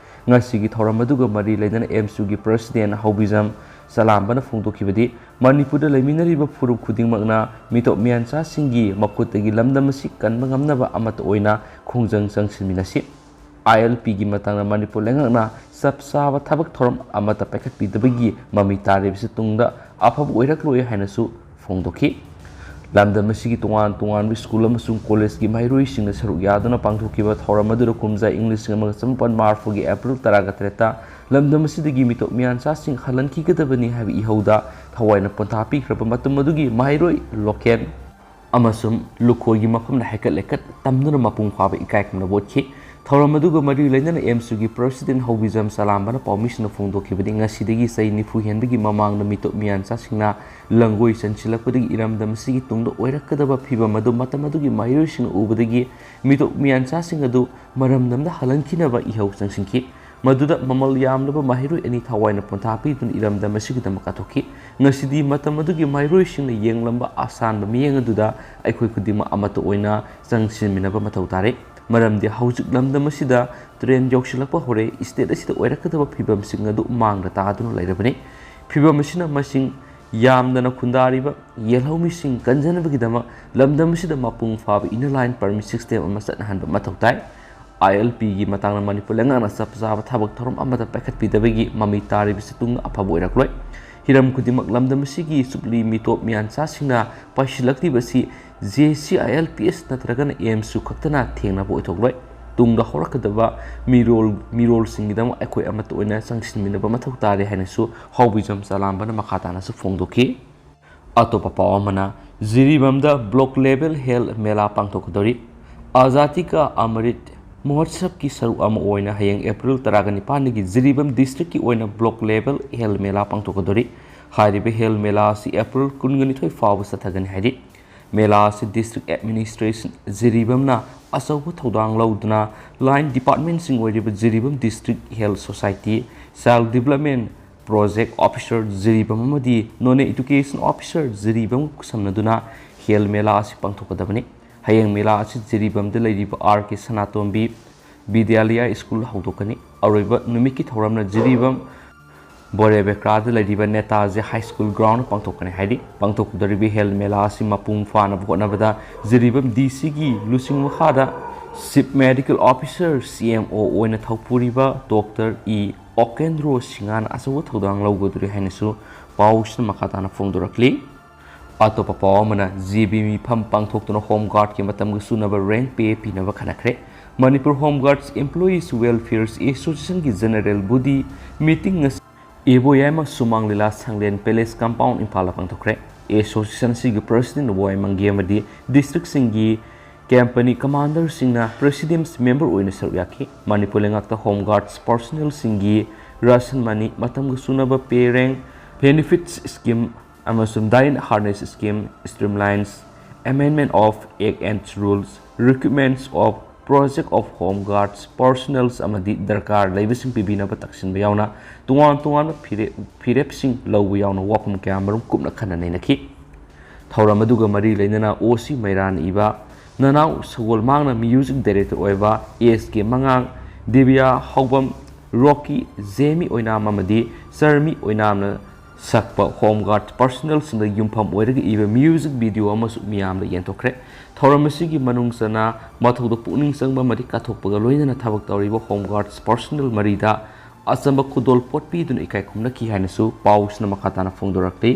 ꯉꯁꯤꯒꯤ ꯊꯧꯔꯝ ꯑꯗꯨꯒ ꯃꯔꯤ ꯂꯩꯅꯅ ꯑꯦꯝꯁꯨꯒꯤ president ꯍꯧꯕꯤꯖꯝ ꯆꯂꯥꯝꯕꯅ ꯐꯣꯡꯗꯣꯛꯈꯤꯕꯗꯤ, ꯃꯅꯤꯄꯨꯔꯗ ꯂꯩꯃꯤꯟꯅꯔꯤꯕ ꯐꯨꯔꯨꯞ ꯈꯨꯗꯤꯡꯃꯛꯅ ꯃꯤꯇꯣꯞ ꯃꯤꯌꯥꯟꯆꯥꯁꯤꯡꯒꯤ ꯃꯈꯨꯠꯇꯒꯤ ꯂꯝꯗꯝ ꯑꯁꯤ ꯀꯟꯕ ꯉꯝꯅꯕ ꯑꯃꯠꯇ ꯑꯣꯏꯅ ꯈꯣꯡꯖꯪ ꯆꯪꯁꯤꯟꯃꯤꯟꯅꯁꯤ꯫ ꯑꯥꯏ ꯑꯦꯜ ꯄꯤꯒꯤ ꯃꯇꯥꯡꯗ ꯃꯅꯤꯄꯨꯔ ꯂꯩꯉꯥꯛꯅ ꯆꯞ ꯆꯥꯕ ꯊꯕꯛ ꯊꯧꯔꯝ ꯑꯃꯠꯇ ꯄꯥꯏꯈꯠꯄꯤꯗꯕꯒꯤ ꯃꯃꯤ ꯇꯥꯔꯤꯕꯁꯤ ꯇꯨꯡꯗ ꯑꯐꯕ ꯑꯣꯏꯔꯛꯂꯣꯏ ꯍꯥꯏꯅꯁꯨ ꯐꯣꯡꯗꯣꯛꯈꯤ꯫ ꯂꯝꯗꯝ ꯑꯁꯤꯒꯤ ꯇꯣꯉꯥꯟ ꯇꯣꯉꯥꯟꯕ ꯁ꯭ꯀꯨꯜ ꯑꯃꯁꯨꯡ ꯀꯣꯂꯦꯖꯀꯤ ꯃꯍꯩꯔꯣꯏꯁꯤꯡꯅ ꯁꯔꯨꯛ ꯌꯥꯗꯨꯅ ꯄꯥꯡꯊꯣꯛꯈꯤꯕ ꯊꯧꯔꯝ ꯑꯗꯨꯗ ꯀꯨꯝꯖꯥ ꯏꯪ ꯂꯤꯁꯤꯡ ꯑꯃꯒ ꯆꯃꯥꯄꯟ ꯃꯔꯤꯐꯨꯒꯤ ꯑꯦꯄ꯭ꯔꯤꯜ ꯇꯔꯥꯒ ꯇꯔꯦꯠꯇ ꯂꯝꯗꯝ ꯑꯁꯤꯗꯒꯤ ꯃꯤꯇꯣꯞ ꯃꯤꯌꯥꯟꯆꯥꯁꯤꯡ ꯍꯜꯍꯟꯈꯤꯒꯗꯕꯅꯤ ꯍꯥꯏꯕ ꯏꯍꯧꯗ ꯊꯋꯥꯏꯅ ꯄꯣꯟꯊꯥ ꯄꯤꯈ꯭ꯔꯕ ꯃꯇꯝ ꯑꯗꯨꯒꯤ ꯃꯍꯩꯔꯣꯏ ꯂꯣꯀꯦꯜ ꯑꯃꯁꯨꯡ ꯂꯨꯈꯣꯏꯒꯤ ꯃꯐꯝꯗ ꯍꯥꯏꯀꯠ ꯂꯩꯀꯠ ꯇꯝꯗꯨꯅ ꯃꯄꯨꯡ ꯐꯥꯕ ꯏꯀꯥꯏ ꯈꯨꯝꯅꯕ ꯎꯠꯈꯤ꯫ ꯊꯧꯔꯝ ꯑꯗꯨꯒ ꯃꯔꯤ ꯂꯩꯅꯅ ꯑꯦꯝꯁꯨꯒꯤ ꯄ꯭ꯔꯁꯤꯗꯦꯟ ꯍꯧꯕꯤꯖꯝ ꯆꯂꯥꯝꯕꯅ ꯄꯥꯎꯃꯤꯁꯤꯡꯅ ꯐꯣꯡꯗꯣꯛꯈꯤꯕꯗꯤ, ꯉꯁꯤꯗꯒꯤ ꯆꯍꯤ ꯅꯤꯐꯨ ꯍꯦꯟꯕꯒꯤ ꯃꯃꯥꯡꯗ ꯃꯤꯇꯣꯞ ꯃꯤꯌꯥꯟꯆꯥꯁꯤꯡꯅ ꯂꯪꯒꯣꯏ ꯆꯟꯁꯤꯜꯂꯛꯄꯗꯒꯤ ꯏꯔꯝꯗꯝ ꯑꯁꯤꯒꯤ ꯇꯨꯡꯗ ꯑꯣꯏꯔꯛꯀꯗꯕ ꯐꯤꯕꯝ ꯑꯗꯨ ꯃꯇꯝ ꯑꯗꯨꯒꯤ ꯃꯍꯩꯔꯣꯏꯁꯤꯡꯅ ꯎꯕꯗꯒꯤ ꯃꯤꯇꯣꯞ ꯃꯤꯌꯥꯟꯆꯥꯁꯤꯡ ꯑꯗꯨ ꯃꯔꯝꯗꯝꯗ ꯍꯜꯍꯟꯈꯤꯅꯕ ꯏꯍꯧ ꯆꯪꯁꯤꯟꯈꯤ꯫ ꯃꯗꯨꯗ ꯃꯃꯜ ꯌꯥꯝꯂꯕ ꯃꯍꯩꯔꯣꯏ ꯑꯅꯤ ꯊꯋꯥꯏꯅ ꯄꯣꯟꯊꯥ ꯄꯤꯗꯨꯅ ꯏꯔꯝꯗꯝ ꯑꯁꯤꯒꯤꯗꯃꯛ ꯀꯠꯊꯣꯛꯈꯤ꯫ ꯉꯁꯤꯗꯤ ꯃꯇꯝ ꯑꯗꯨꯒꯤ ꯃꯍꯩꯔꯣꯏꯁꯤꯡꯅ ꯌꯦꯡꯂꯝꯕ ꯑꯁꯥꯟꯕ ꯃꯤꯠꯌꯦꯡ ꯑꯗꯨꯗ ꯑꯩꯈꯣꯏ ꯈꯨꯗꯤꯡꯃꯛ ꯑꯃꯠꯇ ꯑꯣꯏꯅ ꯆꯪꯁꯤꯟꯃꯤꯟꯅꯕ ꯃꯊꯧ ꯇꯥꯔꯦ꯫ ꯃꯔꯝꯗꯤ ꯍꯧꯖꯤꯛ ꯂꯝꯗꯝ ꯑꯁꯤꯗ ꯇ꯭ꯔꯦꯟ ꯌꯧꯁꯤꯜꯂꯛꯄ ꯍꯧꯔꯦ꯫ ꯁ꯭ꯇꯦꯠ ꯑꯁꯤꯗ ꯑꯣꯏꯔꯛꯀꯗꯕ ꯐꯤꯕꯝꯁꯤꯡ ꯑꯗꯨ ꯃꯥꯡꯗ ꯇꯥꯗꯨꯅ ꯂꯩꯔꯕꯅꯤ꯫ ꯐꯤꯕꯝ ꯑꯁꯤꯅ ꯃꯁꯤꯡ ꯌꯥꯝꯗꯅ ꯈꯨꯟꯗꯥꯔꯤꯕ ꯌꯦꯜꯍꯧꯃꯤꯁꯤꯡ ꯀꯟꯖꯅꯕꯒꯤꯗꯃꯛ ꯂꯝꯗꯝ ꯑꯁꯤꯗ ꯃꯄꯨꯡ ꯐꯥꯕ inner line permit system ꯑꯃ ꯆꯠꯅꯍꯟꯕ ꯃꯊꯧ ꯇꯥꯏ꯫ ꯑꯥꯏ ꯑꯦꯜ ꯄꯤꯒꯤ ꯃꯇꯥꯡꯗ ꯃꯅꯤꯄꯨꯔ ꯂꯩꯉꯥꯛꯅ ꯆꯞ ꯆꯥꯕ ꯊꯕꯛ ꯊꯧꯔꯝ ꯑꯃꯠꯇ ꯄꯥꯏꯈꯠꯄꯤꯗꯕꯒꯤ ꯃꯃꯤ ꯇꯥꯔꯤꯕꯁꯤ ꯇꯨꯡꯗ ꯑꯐꯕ ꯑꯣꯏꯔꯛꯂꯣꯏ꯫ ꯍꯤꯔꯝ ꯈꯨꯗꯤꯡꯃꯛ ꯂꯝꯗꯝ ꯑꯁꯤꯒꯤ ꯆꯨꯞꯂꯤ ꯃꯤꯇꯣꯞ ꯃꯤꯌꯥꯟꯆꯥꯁꯤꯡꯅ ꯄꯥꯏꯁꯤꯜꯂꯛꯂꯤꯕꯁꯤ J C I L P S ꯅꯠꯇ꯭ꯔꯒꯅ ꯑꯦꯝꯁꯨ ꯈꯛꯇꯅ ꯊꯦꯡꯅꯕ ꯑꯣꯏꯊꯣꯛꯂꯣꯏ꯫ ꯇꯨꯡꯗ ꯍꯧꯔꯛꯀꯗꯕ ꯃꯤꯔꯣꯜ, ꯃꯤꯔꯣꯜꯁꯤꯡꯒꯤꯗꯃꯛ ꯑꯩꯈꯣꯏ ꯑꯃꯠꯇ ꯑꯣꯏꯅ ꯆꯪꯁꯤꯟꯃꯤꯟꯅꯕ ꯃꯊꯧ ꯇꯥꯔꯦ ꯍꯥꯏꯅꯁꯨ ꯍꯥꯎꯕꯤꯖꯝ ꯆꯂꯥꯝꯕꯅ ꯃꯈꯥ ꯇꯥꯅꯁꯨ ꯐꯣꯡꯗꯣꯛꯈꯤ꯫ ꯑꯇꯣꯞꯄ ꯄꯥꯎ ꯑꯃꯅ, ꯖꯤꯔꯤꯕꯥꯝꯗ block level health ꯃꯦꯂꯥ ꯄꯥꯡꯊꯣꯛꯀꯗꯧꯔꯤ꯫ ꯑꯖꯥꯗꯤ ꯀꯥ ꯑꯃꯔꯤꯠ ꯃꯍꯣꯠꯁꯕꯀꯤ ꯁꯔꯨꯛ ꯑꯃ ꯑꯣꯏꯅ ꯍꯌꯦꯡ ꯑꯦꯄ꯭ꯔꯤꯜ ꯇꯔꯥꯒ ꯅꯤꯄꯥꯟꯗꯒꯤ ꯖꯤꯔꯤꯕꯥꯝ ꯗꯤꯁꯇ꯭ꯔꯤꯛꯀꯤ ꯑꯣꯏꯅ block level health ꯃꯦꯂꯥ ꯄꯥꯡꯊꯣꯛꯀꯗꯧꯔꯤ꯫ ꯍꯥꯏꯔꯤꯕ health ꯃꯦꯂꯥ ꯑꯁꯤ ꯑꯦꯄ꯭ꯔꯤꯜ ꯀꯨꯟꯒ ꯅꯤꯊꯣꯏ ꯐꯥꯎꯕ ꯆꯠꯊꯒꯅꯤ ꯍꯥꯏꯔꯤ꯫ ꯃꯦꯂꯥ ꯑꯁꯤ district administration ꯖꯤꯔꯤꯕꯥꯝꯅ ꯑꯆꯧꯕ ꯊꯧꯗꯥꯡ ꯂꯧꯗꯨꯅ line departmentꯁꯤꯡ ꯑꯣꯏꯔꯤꯕ Jiribam District Health Society, Child Development Project Officer Jiribam ꯑꯃꯗꯤ ꯅꯣꯅꯦ Education Officer ꯖꯤꯔꯤꯕꯥꯝꯒ ꯈꯨꯠꯁꯝꯅꯗꯨꯅ health ꯃꯦꯂꯥ ꯑꯁꯤ ꯄꯥꯡꯊꯣꯛꯀꯗꯕꯅꯤ꯫ ꯍꯌꯦꯡ ꯃꯦꯂꯥ ꯑꯁꯤ ꯖꯤꯔꯤꯕꯥꯝꯗ ꯂꯩꯔꯤꯕ ꯑꯥꯔ ꯀꯦ ꯁꯅꯥꯇꯣꯝꯕꯤ ꯕꯤꯗ꯭ꯌꯥꯂꯌ ꯁ꯭ꯀꯨꯜ ꯍꯧꯗꯣꯛꯀꯅꯤ꯫ ꯑꯔꯣꯏꯕ ꯅꯨꯃꯤꯠꯀꯤ ꯊꯧꯔꯝꯅ ꯖꯤꯔꯤꯕꯥꯝ ꯕꯣꯔꯦꯕꯦꯀ꯭ꯔꯥꯗ ꯂꯩꯔꯤꯕ ꯅꯦꯇꯥꯖꯤ ꯍꯥꯏ ꯁ꯭ꯀꯨꯜ ꯒ꯭ꯔꯥꯎꯟꯗ ꯄꯥꯡꯊꯣꯛꯀꯅꯤ꯫ ꯍꯥꯏꯗꯤ ꯄꯥꯡꯊꯣꯛꯀꯗꯧꯔꯤꯕ ꯍꯦꯜꯊ ꯃꯦꯂꯥ ꯑꯁꯤ ꯃꯄꯨꯡ ꯐꯥꯅꯕ ꯍꯣꯠꯅꯕꯗ ꯖꯤꯔꯤꯕꯥꯝ ꯗꯤ ꯁꯤꯒꯤ ꯂꯨꯆꯤꯡꯕ ꯃꯈꯥꯗ ꯆꯤꯐ ꯃꯦꯗꯤꯀꯦꯜ ꯑꯣꯐꯤꯁꯔ, ꯁꯤ ꯑꯦꯝ ꯑꯣ, ꯑꯣꯏꯅ ꯊꯧꯄꯨꯔꯤꯕ ꯗꯣꯛꯇꯔ ꯏ ꯑꯣꯀꯦꯟꯗ꯭ꯔꯣ ꯁꯤꯡꯍꯅ ꯑꯆꯧꯕ ꯊꯧꯗꯥꯡ ꯂꯧꯒꯗꯧꯔꯤ ꯍꯥꯏꯅꯁꯨ ꯄꯥꯎꯁꯤꯅ ꯃꯈꯥ ꯇꯥꯅ ꯐꯣꯡꯗꯣꯔꯛꯂꯤ꯫ ꯑꯇꯣꯞꯄ ꯄꯥꯎ ꯑꯃꯅ, ꯖꯤ ꯕꯤ ꯃꯤꯐꯝ ꯄꯥꯡꯊꯣꯛꯇꯨꯅ ꯍꯣꯝ ꯒꯥꯔꯗꯀꯤ ꯃꯇꯝꯒ ꯆꯨꯅꯕ ꯔꯦꯡ ꯄꯦ ꯄꯤꯅꯕ ꯈꯟꯅꯈ꯭ꯔꯦ꯫ Manipur home guards employees welfares ꯑꯦꯁꯣꯁꯤꯌꯦꯁꯟꯒꯤ ꯖꯦꯅꯔꯦꯜ ꯕꯣꯗꯤ ꯃꯤꯇꯤꯡ ꯑꯁꯤ ꯏꯕꯣꯌꯥꯏꯃ ꯁꯨꯃꯥꯡ ꯂꯤꯂꯥ ꯁꯪꯂꯦꯟ ꯄꯦꯂꯦꯁ ꯀꯝꯄꯥꯎꯟ, ꯏꯝꯐꯥꯜꯗ ꯄꯥꯡꯊꯣꯛꯈ꯭ꯔꯦ꯫ ꯑꯦꯁꯣꯁꯤꯌꯦꯁꯟ ꯑꯁꯤꯒꯤ ꯄ꯭ꯔꯁꯤꯗꯦꯟ ꯋꯥꯏ ꯃꯪꯒꯦ ꯑꯃꯗꯤ ꯗꯤꯁꯇ꯭ꯔꯤꯛꯁꯤꯡꯒꯤ ꯀꯝꯄꯅꯤ ꯀꯃꯥꯟꯗꯔꯁꯤꯡꯅ ꯄ꯭ꯔꯦꯁꯤꯗꯦꯟꯁ ꯃꯦꯝꯕꯔ ꯑꯣꯏꯅ ꯁꯔꯨꯛ ꯌꯥꯈꯤ꯫ ꯃꯅꯤꯄꯨꯔ ꯂꯩꯉꯥꯛꯇ ꯍꯣꯝ ꯒꯥꯔꯗꯁ ꯄꯔꯁꯣꯅꯦꯜꯁꯤꯡꯒꯤ ꯔꯥꯁꯟ ꯃꯅꯤ, ꯃꯇꯝꯒ ꯆꯨꯅꯕ ꯄꯦ ꯔꯦꯡ, ꯕꯦꯅꯤꯐꯤꯠꯁ ꯁ꯭ꯀꯤꯝ ꯑꯃꯁꯨꯡ ꯗꯥꯏꯠ ꯍꯥꯔꯅꯦꯁ ꯁ꯭ꯀꯤꯝ, ꯁ꯭ꯇ꯭ꯔꯤꯝꯂꯥꯏꯟꯁ, ꯑꯦꯃꯦꯟꯃꯦꯟ of act and rules, recruitments of project of home guards personnels ꯑꯃꯗꯤ ꯗꯔꯀꯥꯔ ꯂꯩꯕꯁꯤꯡ ꯄꯤꯕꯤꯅꯕ ꯇꯛꯁꯤꯟꯕ ꯌꯥꯎꯅ ꯇꯣꯉꯥꯟ ꯇꯣꯉꯥꯟꯕ ꯐꯤꯔꯦꯞ, ꯐꯤꯔꯦꯞꯁꯤꯡ ꯂꯧꯕ ꯌꯥꯎꯅ ꯋꯥꯐꯝ ꯀꯌꯥ ꯃꯔꯨꯝ ꯀꯨꯞꯅ ꯈꯟꯅ ꯅꯩꯅꯈꯤ꯫ ꯊꯧꯔꯝ ꯑꯗꯨꯒ ꯃꯔꯤ ꯂꯩꯅꯅ ꯑꯣ ꯁꯤ ꯃꯩꯔꯥꯅ ꯏꯕ ꯅꯅꯥꯎ ꯁꯒꯣꯜ ꯃꯥꯡꯅ ꯃ꯭ꯌꯨꯖꯤꯛ ꯗꯥꯏꯔꯦꯛꯇꯔ ꯑꯣꯏꯕ ꯑꯦꯁ ꯀꯦ ꯃꯉꯥꯡ, ꯗꯤꯕꯤꯌꯥ ꯍꯥꯎꯕꯝ, ꯔꯣꯀꯤ, ꯖꯦꯃꯤ ꯑꯣꯏꯅꯥꯝ ꯑꯃꯗꯤ ꯆꯔꯃꯤ ꯑꯣꯏꯅꯥꯝꯅ ꯁꯛꯄ ꯍꯣꯝ ꯒꯥꯔꯗ ꯄꯔꯁꯣꯅꯦꯜꯁꯤꯡꯗ ꯌꯨꯝꯐꯝ ꯑꯣꯏꯔꯒ ꯏꯕ ꯃ꯭ꯌꯨꯖꯤꯛ ꯚꯤꯗꯤꯑꯣ ꯑꯃꯁꯨ ꯃꯤꯌꯥꯝꯗ ꯌꯦꯟꯊꯣꯛꯈ꯭ꯔꯦ꯫ ꯊꯧꯔꯝ ꯑꯁꯤꯒꯤ ꯃꯅꯨꯡ ꯆꯟꯅ ꯃꯊꯧꯗ ꯄꯨꯛꯅꯤꯡ ꯆꯪꯕ ꯑꯃꯗꯤ ꯀꯠꯊꯣꯛꯄꯒ ꯂꯣꯏꯅꯅ ꯊꯕꯛ ꯇꯧꯔꯤꯕ ꯍꯣꯝ ꯒꯥꯔꯗ ꯄꯔꯁꯣꯅꯦꯜ ꯃꯔꯤꯗ ꯑꯆꯝꯕ ꯈꯨꯗꯣꯜ ꯄꯣꯠ ꯄꯤꯗꯨꯅ ꯏꯀꯥꯏ ꯈꯨꯝꯅꯈꯤ ꯍꯥꯏꯅꯁꯨ ꯄꯥꯎꯁꯤꯅ ꯃꯈꯥ ꯇꯥꯅ ꯐꯣꯡꯗꯣꯔꯛꯂꯤ꯫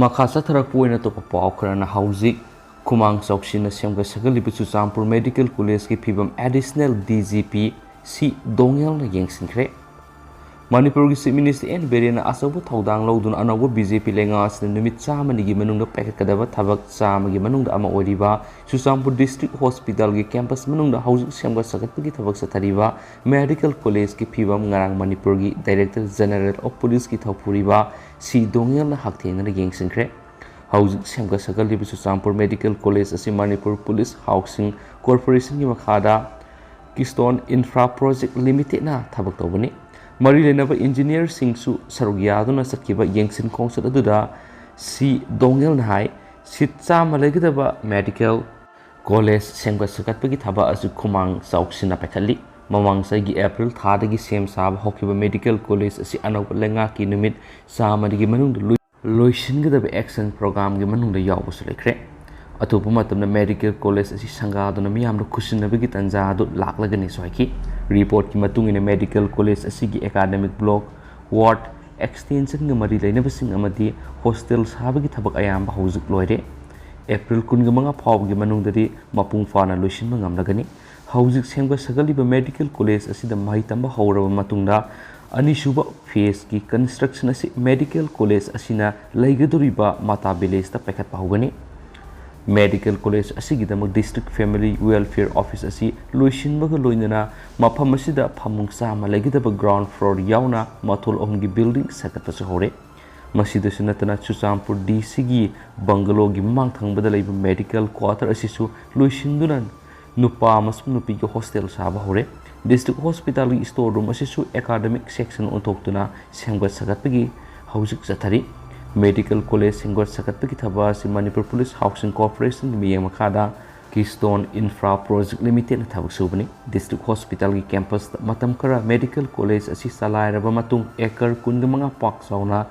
ꯃꯈꯥ ꯆꯠꯊꯔꯛꯄ ꯑꯣꯏꯅ ꯑꯇꯣꯞꯄ ꯄꯥꯎ ꯈꯔꯅ, ꯍꯧꯖꯤꯛ ꯈꯨꯃꯥꯡ ꯆꯥꯎꯁꯤꯟꯅ ꯁꯦꯝꯒꯠ ꯁꯥꯒꯠꯂꯤꯕ ꯆꯨꯔꯆꯥꯟꯄꯨꯔ ꯃꯦꯗꯤꯀꯦꯜ ꯀꯣꯂꯦꯖꯀꯤ ꯐꯤꯕꯝ ꯑꯦꯗꯤꯁꯅꯦꯜ ꯗꯤ ꯖꯤ ꯄꯤ ꯁꯤ ꯗꯣꯉꯦꯜꯅ ꯌꯦꯡꯁꯤꯟꯈ꯭ꯔꯦ꯫ ꯃꯅꯤꯄꯨꯔꯒꯤ ꯆꯤꯐ ꯃꯤꯅꯤꯁꯇꯔ ꯑꯦꯟ ꯕꯤꯔꯦꯟꯅ ꯑꯆꯧꯕ ꯊꯧꯗꯥꯡ ꯂꯧꯗꯨꯅ ꯑꯅꯧꯕ ꯕꯤ ꯖꯦ ꯄꯤ ꯂꯩꯉꯥꯛ ꯑꯁꯤꯅ ꯅꯨꯃꯤꯠ ꯆꯥꯝꯃꯅꯤꯒꯤ ꯃꯅꯨꯡꯗ ꯄꯥꯏꯈꯠꯀꯗꯕ ꯊꯕꯛ ꯆꯥꯝꯃꯒꯤ ꯃꯅꯨꯡꯗ ꯑꯃ ꯑꯣꯏꯔꯤꯕ ꯆꯨꯔꯆꯥꯟꯄꯨꯔ ꯗꯤꯁꯇ꯭ꯔꯤꯛ ꯍꯣꯁꯄꯤꯇꯥꯜꯒꯤ ꯀꯦꯝꯄꯁ ꯃꯅꯨꯡꯗ ꯍꯧꯖꯤꯛ ꯁꯦꯝꯒꯠ ꯁꯥꯒꯠꯄꯒꯤ ꯊꯕꯛ ꯆꯠꯊꯔꯤꯕ ꯃꯦꯗꯤꯀꯦꯜ ꯀꯣꯂꯦꯖꯀꯤ ꯐꯤꯕꯝ ꯉꯔꯥꯡ ꯃꯅꯤꯄꯨꯔꯒꯤ ꯗꯥꯏꯔꯦꯛꯇꯔ ꯖꯦꯅꯔꯦꯜ ꯑꯣꯐ ꯄꯨꯂꯤꯁꯀꯤ ꯊꯧꯄꯨꯔꯤꯕ ꯁꯤ ꯗꯣꯉꯦꯜꯅ ꯍꯛꯊꯦꯡꯅꯅ ꯌꯦꯡꯁꯤꯟꯈ꯭ꯔꯦ꯫ ꯍꯧꯖꯤꯛ ꯁꯦꯝꯒꯠ ꯁꯥꯒꯠꯂꯤꯕ ꯆꯨꯔꯆꯥꯟꯄꯨꯔ ꯃꯦꯗꯤꯀꯦꯜ ꯀꯣꯂꯦꯖ ꯑꯁꯤ ꯃꯅꯤꯄꯨꯔ ꯄꯨꯂꯤꯁ ꯍꯥꯎꯁꯤꯡ ꯀꯣꯔꯄꯣꯔꯦꯁꯟꯒꯤ ꯃꯈꯥꯗ ꯀꯤꯁꯇꯣꯟ ꯏꯟꯐ꯭ꯔꯥ ꯄ꯭ꯔꯣꯖꯦꯛ ꯂꯤꯃꯤꯇꯦꯗꯅ ꯊꯕꯛ ꯇꯧꯕꯅꯤ꯫ ꯃꯔꯤ ꯂꯩꯅꯕ ꯏꯟꯖꯤꯅꯤꯌꯔꯁꯤꯡꯁꯨ ꯁꯔꯨꯛ ꯌꯥꯗꯨꯅ ꯆꯠꯈꯤꯕ ꯌꯦꯡꯁꯤꯟ ꯈꯣꯡꯆꯠ ꯑꯗꯨꯗ ꯁꯤ ꯗꯣꯉꯦꯜꯅ ꯍꯥꯏ, ꯁꯤꯠ ꯆꯥꯝꯃ ꯂꯩꯒꯗꯕ ꯃꯦꯗꯤꯀꯦꯜ ꯀꯣꯂꯦꯖ ꯁꯦꯝꯒꯠ ꯁꯥꯒꯠꯄꯒꯤ ꯊꯕꯛ ꯑꯁꯤ ꯈꯨꯃꯥꯡ ꯆꯥꯎꯁꯤꯟꯅ ꯄꯥꯏꯈꯠꯂꯤ꯫ ꯃꯃꯥꯡ ꯆꯍꯤꯒꯤ ꯑꯦꯄ꯭ꯔꯤꯜ ꯊꯥꯗꯒꯤ ꯁꯦꯝ ꯁꯥꯕ ꯍꯧꯈꯤꯕ ꯃꯦꯗꯤꯀꯦꯜ ꯀꯣꯂꯦꯖ ꯑꯁꯤ ꯑꯅꯧꯕ ꯂꯩꯉꯥꯛꯀꯤ ꯅꯨꯃꯤꯠ ꯆꯥꯝꯃꯒꯤ ꯃꯅꯨꯡꯗ ꯂꯣꯏ-, ꯂꯣꯏꯁꯤꯟꯒꯗꯕ ꯑꯦꯛꯁꯟ ꯄ꯭ꯔꯣꯒ꯭ꯔꯥꯝꯒꯤ ꯃꯅꯨꯡꯗ ꯌꯥꯎꯕꯁꯨ ꯂꯩꯈ꯭ꯔꯦ꯫ ꯑꯊꯨꯕ ꯃꯇꯝꯗ ꯃꯦꯗꯤꯀꯦꯜ ꯀꯣꯂꯦꯖ ꯑꯁꯤ ꯁꯪꯒꯥꯗꯨꯅ ꯃꯤꯌꯥꯝꯗ ꯈꯨꯠꯁꯤꯟꯅꯕꯒꯤ ꯇꯥꯟꯖꯥ ꯑꯗꯨ ꯂꯥꯛꯂꯒꯅꯤꯁꯨ ꯍꯥꯏꯈꯤ꯫ ꯔꯤꯄꯣꯔꯠꯀꯤ ꯃꯇꯨꯡ ꯏꯟꯅ ꯃꯦꯗꯤꯀꯦꯜ ꯀꯣꯂꯦꯖ ꯑꯁꯤꯒꯤ ꯑꯦꯀꯥꯗꯃꯤꯛ ꯕ꯭ꯂꯣꯛ, ꯋꯥꯔꯗ, ꯑꯦꯛꯁꯇꯦꯟꯁꯟꯒ ꯃꯔꯤ ꯂꯩꯅꯕꯁꯤꯡ ꯑꯃꯗꯤ ꯍꯣꯁꯇꯦꯜ ꯁꯥꯕꯒꯤ ꯊꯕꯛ ꯑꯌꯥꯝꯕ ꯍꯧꯖꯤꯛ ꯂꯣꯏꯔꯦ꯫ ꯑꯦꯄ꯭ꯔꯤꯜ ꯀꯨꯟꯒ ꯃꯉꯥ ꯐꯥꯎꯕꯒꯤ ꯃꯅꯨꯡꯗꯗꯤ ꯃꯄꯨꯡ ꯐꯥꯅ ꯂꯣꯏꯁꯤꯟꯕ ꯉꯝꯂꯒꯅꯤ꯫ ꯍꯧꯖꯤꯛ ꯁꯦꯝꯒꯠ ꯁꯥꯒꯠꯂꯤꯕ ꯃꯦꯗꯤꯀꯦꯜ ꯀꯣꯂꯦꯖ ꯑꯁꯤꯗ ꯃꯍꯩ ꯇꯝꯕ ꯍꯧꯔꯕ ꯃꯇꯨꯡꯗ, ꯑꯅꯤꯁꯨꯕ ꯐꯦꯖꯀꯤ ꯀꯟꯁꯇ꯭ꯔꯛꯁꯟ ꯑꯁꯤ ꯃꯦꯗꯤꯀꯦꯜ ꯀꯣꯂꯦꯖ ꯑꯁꯤꯅ ꯂꯩꯒꯗꯧꯔꯤꯕ ꯃꯥꯇꯥ ꯚꯤꯂꯦꯖꯇ ꯄꯥꯏꯈꯠꯄ ꯍꯧꯒꯅꯤ꯫ ꯃꯦꯗꯤꯀꯦꯜ ꯀꯣꯂꯦꯖ ꯑꯁꯤꯒꯤꯗꯃꯛ ꯗꯤꯁꯇ꯭ꯔꯤꯛ ꯐꯦꯃꯤꯂꯤ ꯋꯦꯜꯐꯤꯌꯔ ꯑꯣꯐꯤꯁ ꯑꯁꯤ ꯂꯣꯏꯁꯤꯟꯕꯒ ꯂꯣꯏꯅꯅ ꯃꯐꯝ ꯑꯁꯤꯗ ꯐꯃꯨꯡ ꯆꯥꯝꯃ ꯂꯩꯒꯗꯕ ꯒ꯭ꯔꯥꯎꯟ ꯐ꯭ꯂꯣꯔ ꯌꯥꯎꯅ ꯃꯊꯣꯜ ꯑꯍꯨꯝꯒꯤ ꯕꯤꯜꯗꯤꯡ ꯁꯥꯒꯠꯄꯁꯨ ꯍꯧꯔꯦ꯫ ꯃꯁꯤꯗꯁꯨ ꯅꯠꯇꯅ ꯆꯨꯔꯆꯥꯟꯄꯨꯔ ꯗꯤ ꯁꯤꯒꯤ ꯕꯪꯒꯂꯣꯒꯤ ꯃꯃꯥꯡ ꯊꯪꯕꯗ ꯂꯩꯕ ꯃꯦꯗꯤꯀꯦꯜ ꯀ꯭ꯋꯥꯇꯔ ꯑꯁꯤꯁꯨ ꯂꯣꯏꯁꯤꯟꯗꯨꯅ ꯅꯨꯄꯥ ꯑꯃꯁꯨꯡ ꯅꯨꯄꯤꯒꯤ ꯍꯣꯁꯇꯦꯜ ꯁꯥꯕ ꯍꯧꯔꯦ꯫ ꯗꯤꯁꯇ꯭ꯔꯤꯛ ꯍꯣꯁꯄꯤꯇꯥꯜꯒꯤ ꯁ꯭ꯇꯣꯔ ꯔꯨꯝ ꯑꯁꯤꯁꯨ ꯑꯦꯀꯥꯗꯃꯤꯛ ꯁꯦꯛꯁꯟ ꯑꯣꯟꯊꯣꯛꯇꯨꯅ ꯁꯦꯝꯒꯠ ꯁꯥꯒꯠꯄꯒꯤ ꯍꯧꯖꯤꯛ ꯆꯠꯊꯔꯤ꯫ ꯃꯦꯗꯤꯀꯦꯜ ꯀꯣꯂꯦꯖ ꯁꯦꯝꯒꯠ ꯁꯥꯒꯠꯄꯒꯤ ꯊꯕꯛ ꯑꯁꯤ ꯃꯅꯤꯄꯨꯔ ꯄꯨꯂꯤꯁ ꯍꯥꯎꯁꯤꯡ ꯀꯣꯔꯄꯣꯔꯦꯁꯟꯒꯤ ꯃꯤꯠꯌꯦꯡ ꯃꯈꯥꯗ ꯀꯤꯁꯇꯣꯟ ꯏꯟꯐ꯭ꯔꯥ ꯄ꯭ꯔꯣꯖꯦꯛ ꯂꯤꯃꯤꯇꯦꯗꯅ ꯊꯕꯛ ꯁꯨꯕꯅꯤ꯫ ꯗꯤꯁꯇ꯭ꯔꯤꯛ ꯍꯣꯁꯄꯤꯇꯥꯜꯒꯤ ꯀꯦꯝꯄꯁꯇ ꯃꯇꯝ ꯈꯔ ꯃꯦꯗꯤꯀꯦꯜ ꯀꯣꯂꯦꯖ ꯑꯁꯤ ꯆꯂꯥꯏꯔꯕ ꯃꯇꯨꯡ, ꯑꯦꯀꯔ ꯀꯨꯟꯒ ꯃꯉꯥ ꯄꯥꯛ ꯆꯥꯎꯅ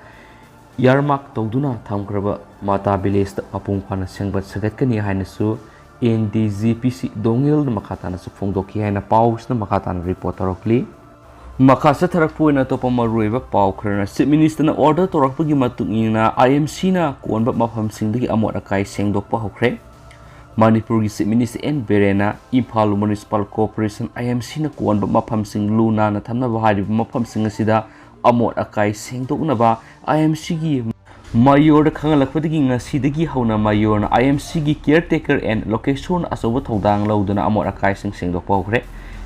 ꯏꯌꯥꯔꯃꯥꯔꯛ ꯇꯧꯗꯨꯅ ꯊꯝꯈ꯭ꯔꯕ ꯃꯥꯇꯥ ꯚꯤꯂꯦꯖꯇ ꯃꯄꯨꯡ ꯐꯥꯅ ꯁꯦꯝꯒꯠ ꯁꯥꯒꯠꯀꯅꯤ ꯍꯥꯏꯅꯁꯨ ꯑꯦꯟ ꯗꯤ ꯖꯤ ꯄꯤ ꯁꯤ ꯗꯣꯉꯦꯜꯅ ꯃꯈꯥ ꯇꯥꯅꯁꯨ ꯐꯣꯡꯗꯣꯛꯈꯤ ꯍꯥꯏꯅ ꯄꯥꯎꯁꯤꯅ ꯃꯈꯥ ꯇꯥꯅ ꯔꯤꯄꯣꯔꯠ ꯇꯧꯔꯛꯂꯤ꯫ ꯃꯈꯥ ꯆꯠꯊꯔꯛꯄ ꯑꯣꯏꯅ ꯑꯇꯣꯞꯄ ꯃꯔꯨꯑꯣꯏꯕ ꯄꯥꯎ ꯈꯔꯅ, ꯆꯤꯐ ꯃꯤꯅꯤꯁꯇꯔꯅ ꯑꯣꯔꯗꯔ ꯇꯧꯔꯛꯄꯒꯤ ꯃꯇꯨꯡ ꯏꯟꯅ ꯑꯥꯏ ꯑꯦꯝ ꯁꯤꯅ ꯀꯣꯟꯕ ꯃꯐꯝꯁꯤꯡꯗꯒꯤ ꯑꯃꯣꯠ ꯑꯀꯥꯏ ꯁꯦꯡꯗꯣꯛꯄ ꯍꯧꯈ꯭ꯔꯦ꯫ ꯃꯅꯤꯄꯨꯔꯒꯤ ꯆꯤꯐ ꯃꯤꯅꯤꯁꯇꯔ ꯑꯦꯟ ꯕꯤꯔꯦꯟꯅ Imphal municipal corporation, I M ꯁꯤꯅ ꯀꯣꯟꯕ ꯃꯐꯝꯁꯤꯡ ꯂꯨ ꯅꯥꯟꯅ ꯊꯝꯅꯕ ꯍꯥꯏꯔꯤꯕ ꯃꯐꯝꯁꯤꯡ ꯑꯁꯤꯗ ꯑꯃꯣꯠ ꯑꯀꯥꯏ ꯁꯦꯡꯗꯣꯛꯅꯕ ꯑꯥꯏ ꯑꯦꯝ ꯁꯤꯒꯤ ꯃꯌꯣꯔꯗ ꯈꯪꯍꯜꯂꯛꯄꯗꯒꯤ ꯉꯁꯤꯗꯒꯤ ꯍꯧꯅ ꯃꯌꯣꯔꯅ ꯑꯥꯏ ꯑꯦꯝ ꯁꯤꯒꯤ ꯀꯤꯌꯔ ꯇꯦꯀꯔ ꯑꯦꯟ ꯂꯣꯀꯦꯁꯣꯔꯅ ꯑꯆꯧꯕ ꯊꯧꯗꯥꯡ ꯂꯧꯗꯨꯅ ꯑꯃꯣꯠ ꯑꯀꯥꯏꯁꯤꯡ ꯁꯦꯡꯗꯣꯛꯄ ꯍꯧꯈ꯭ꯔꯦ꯫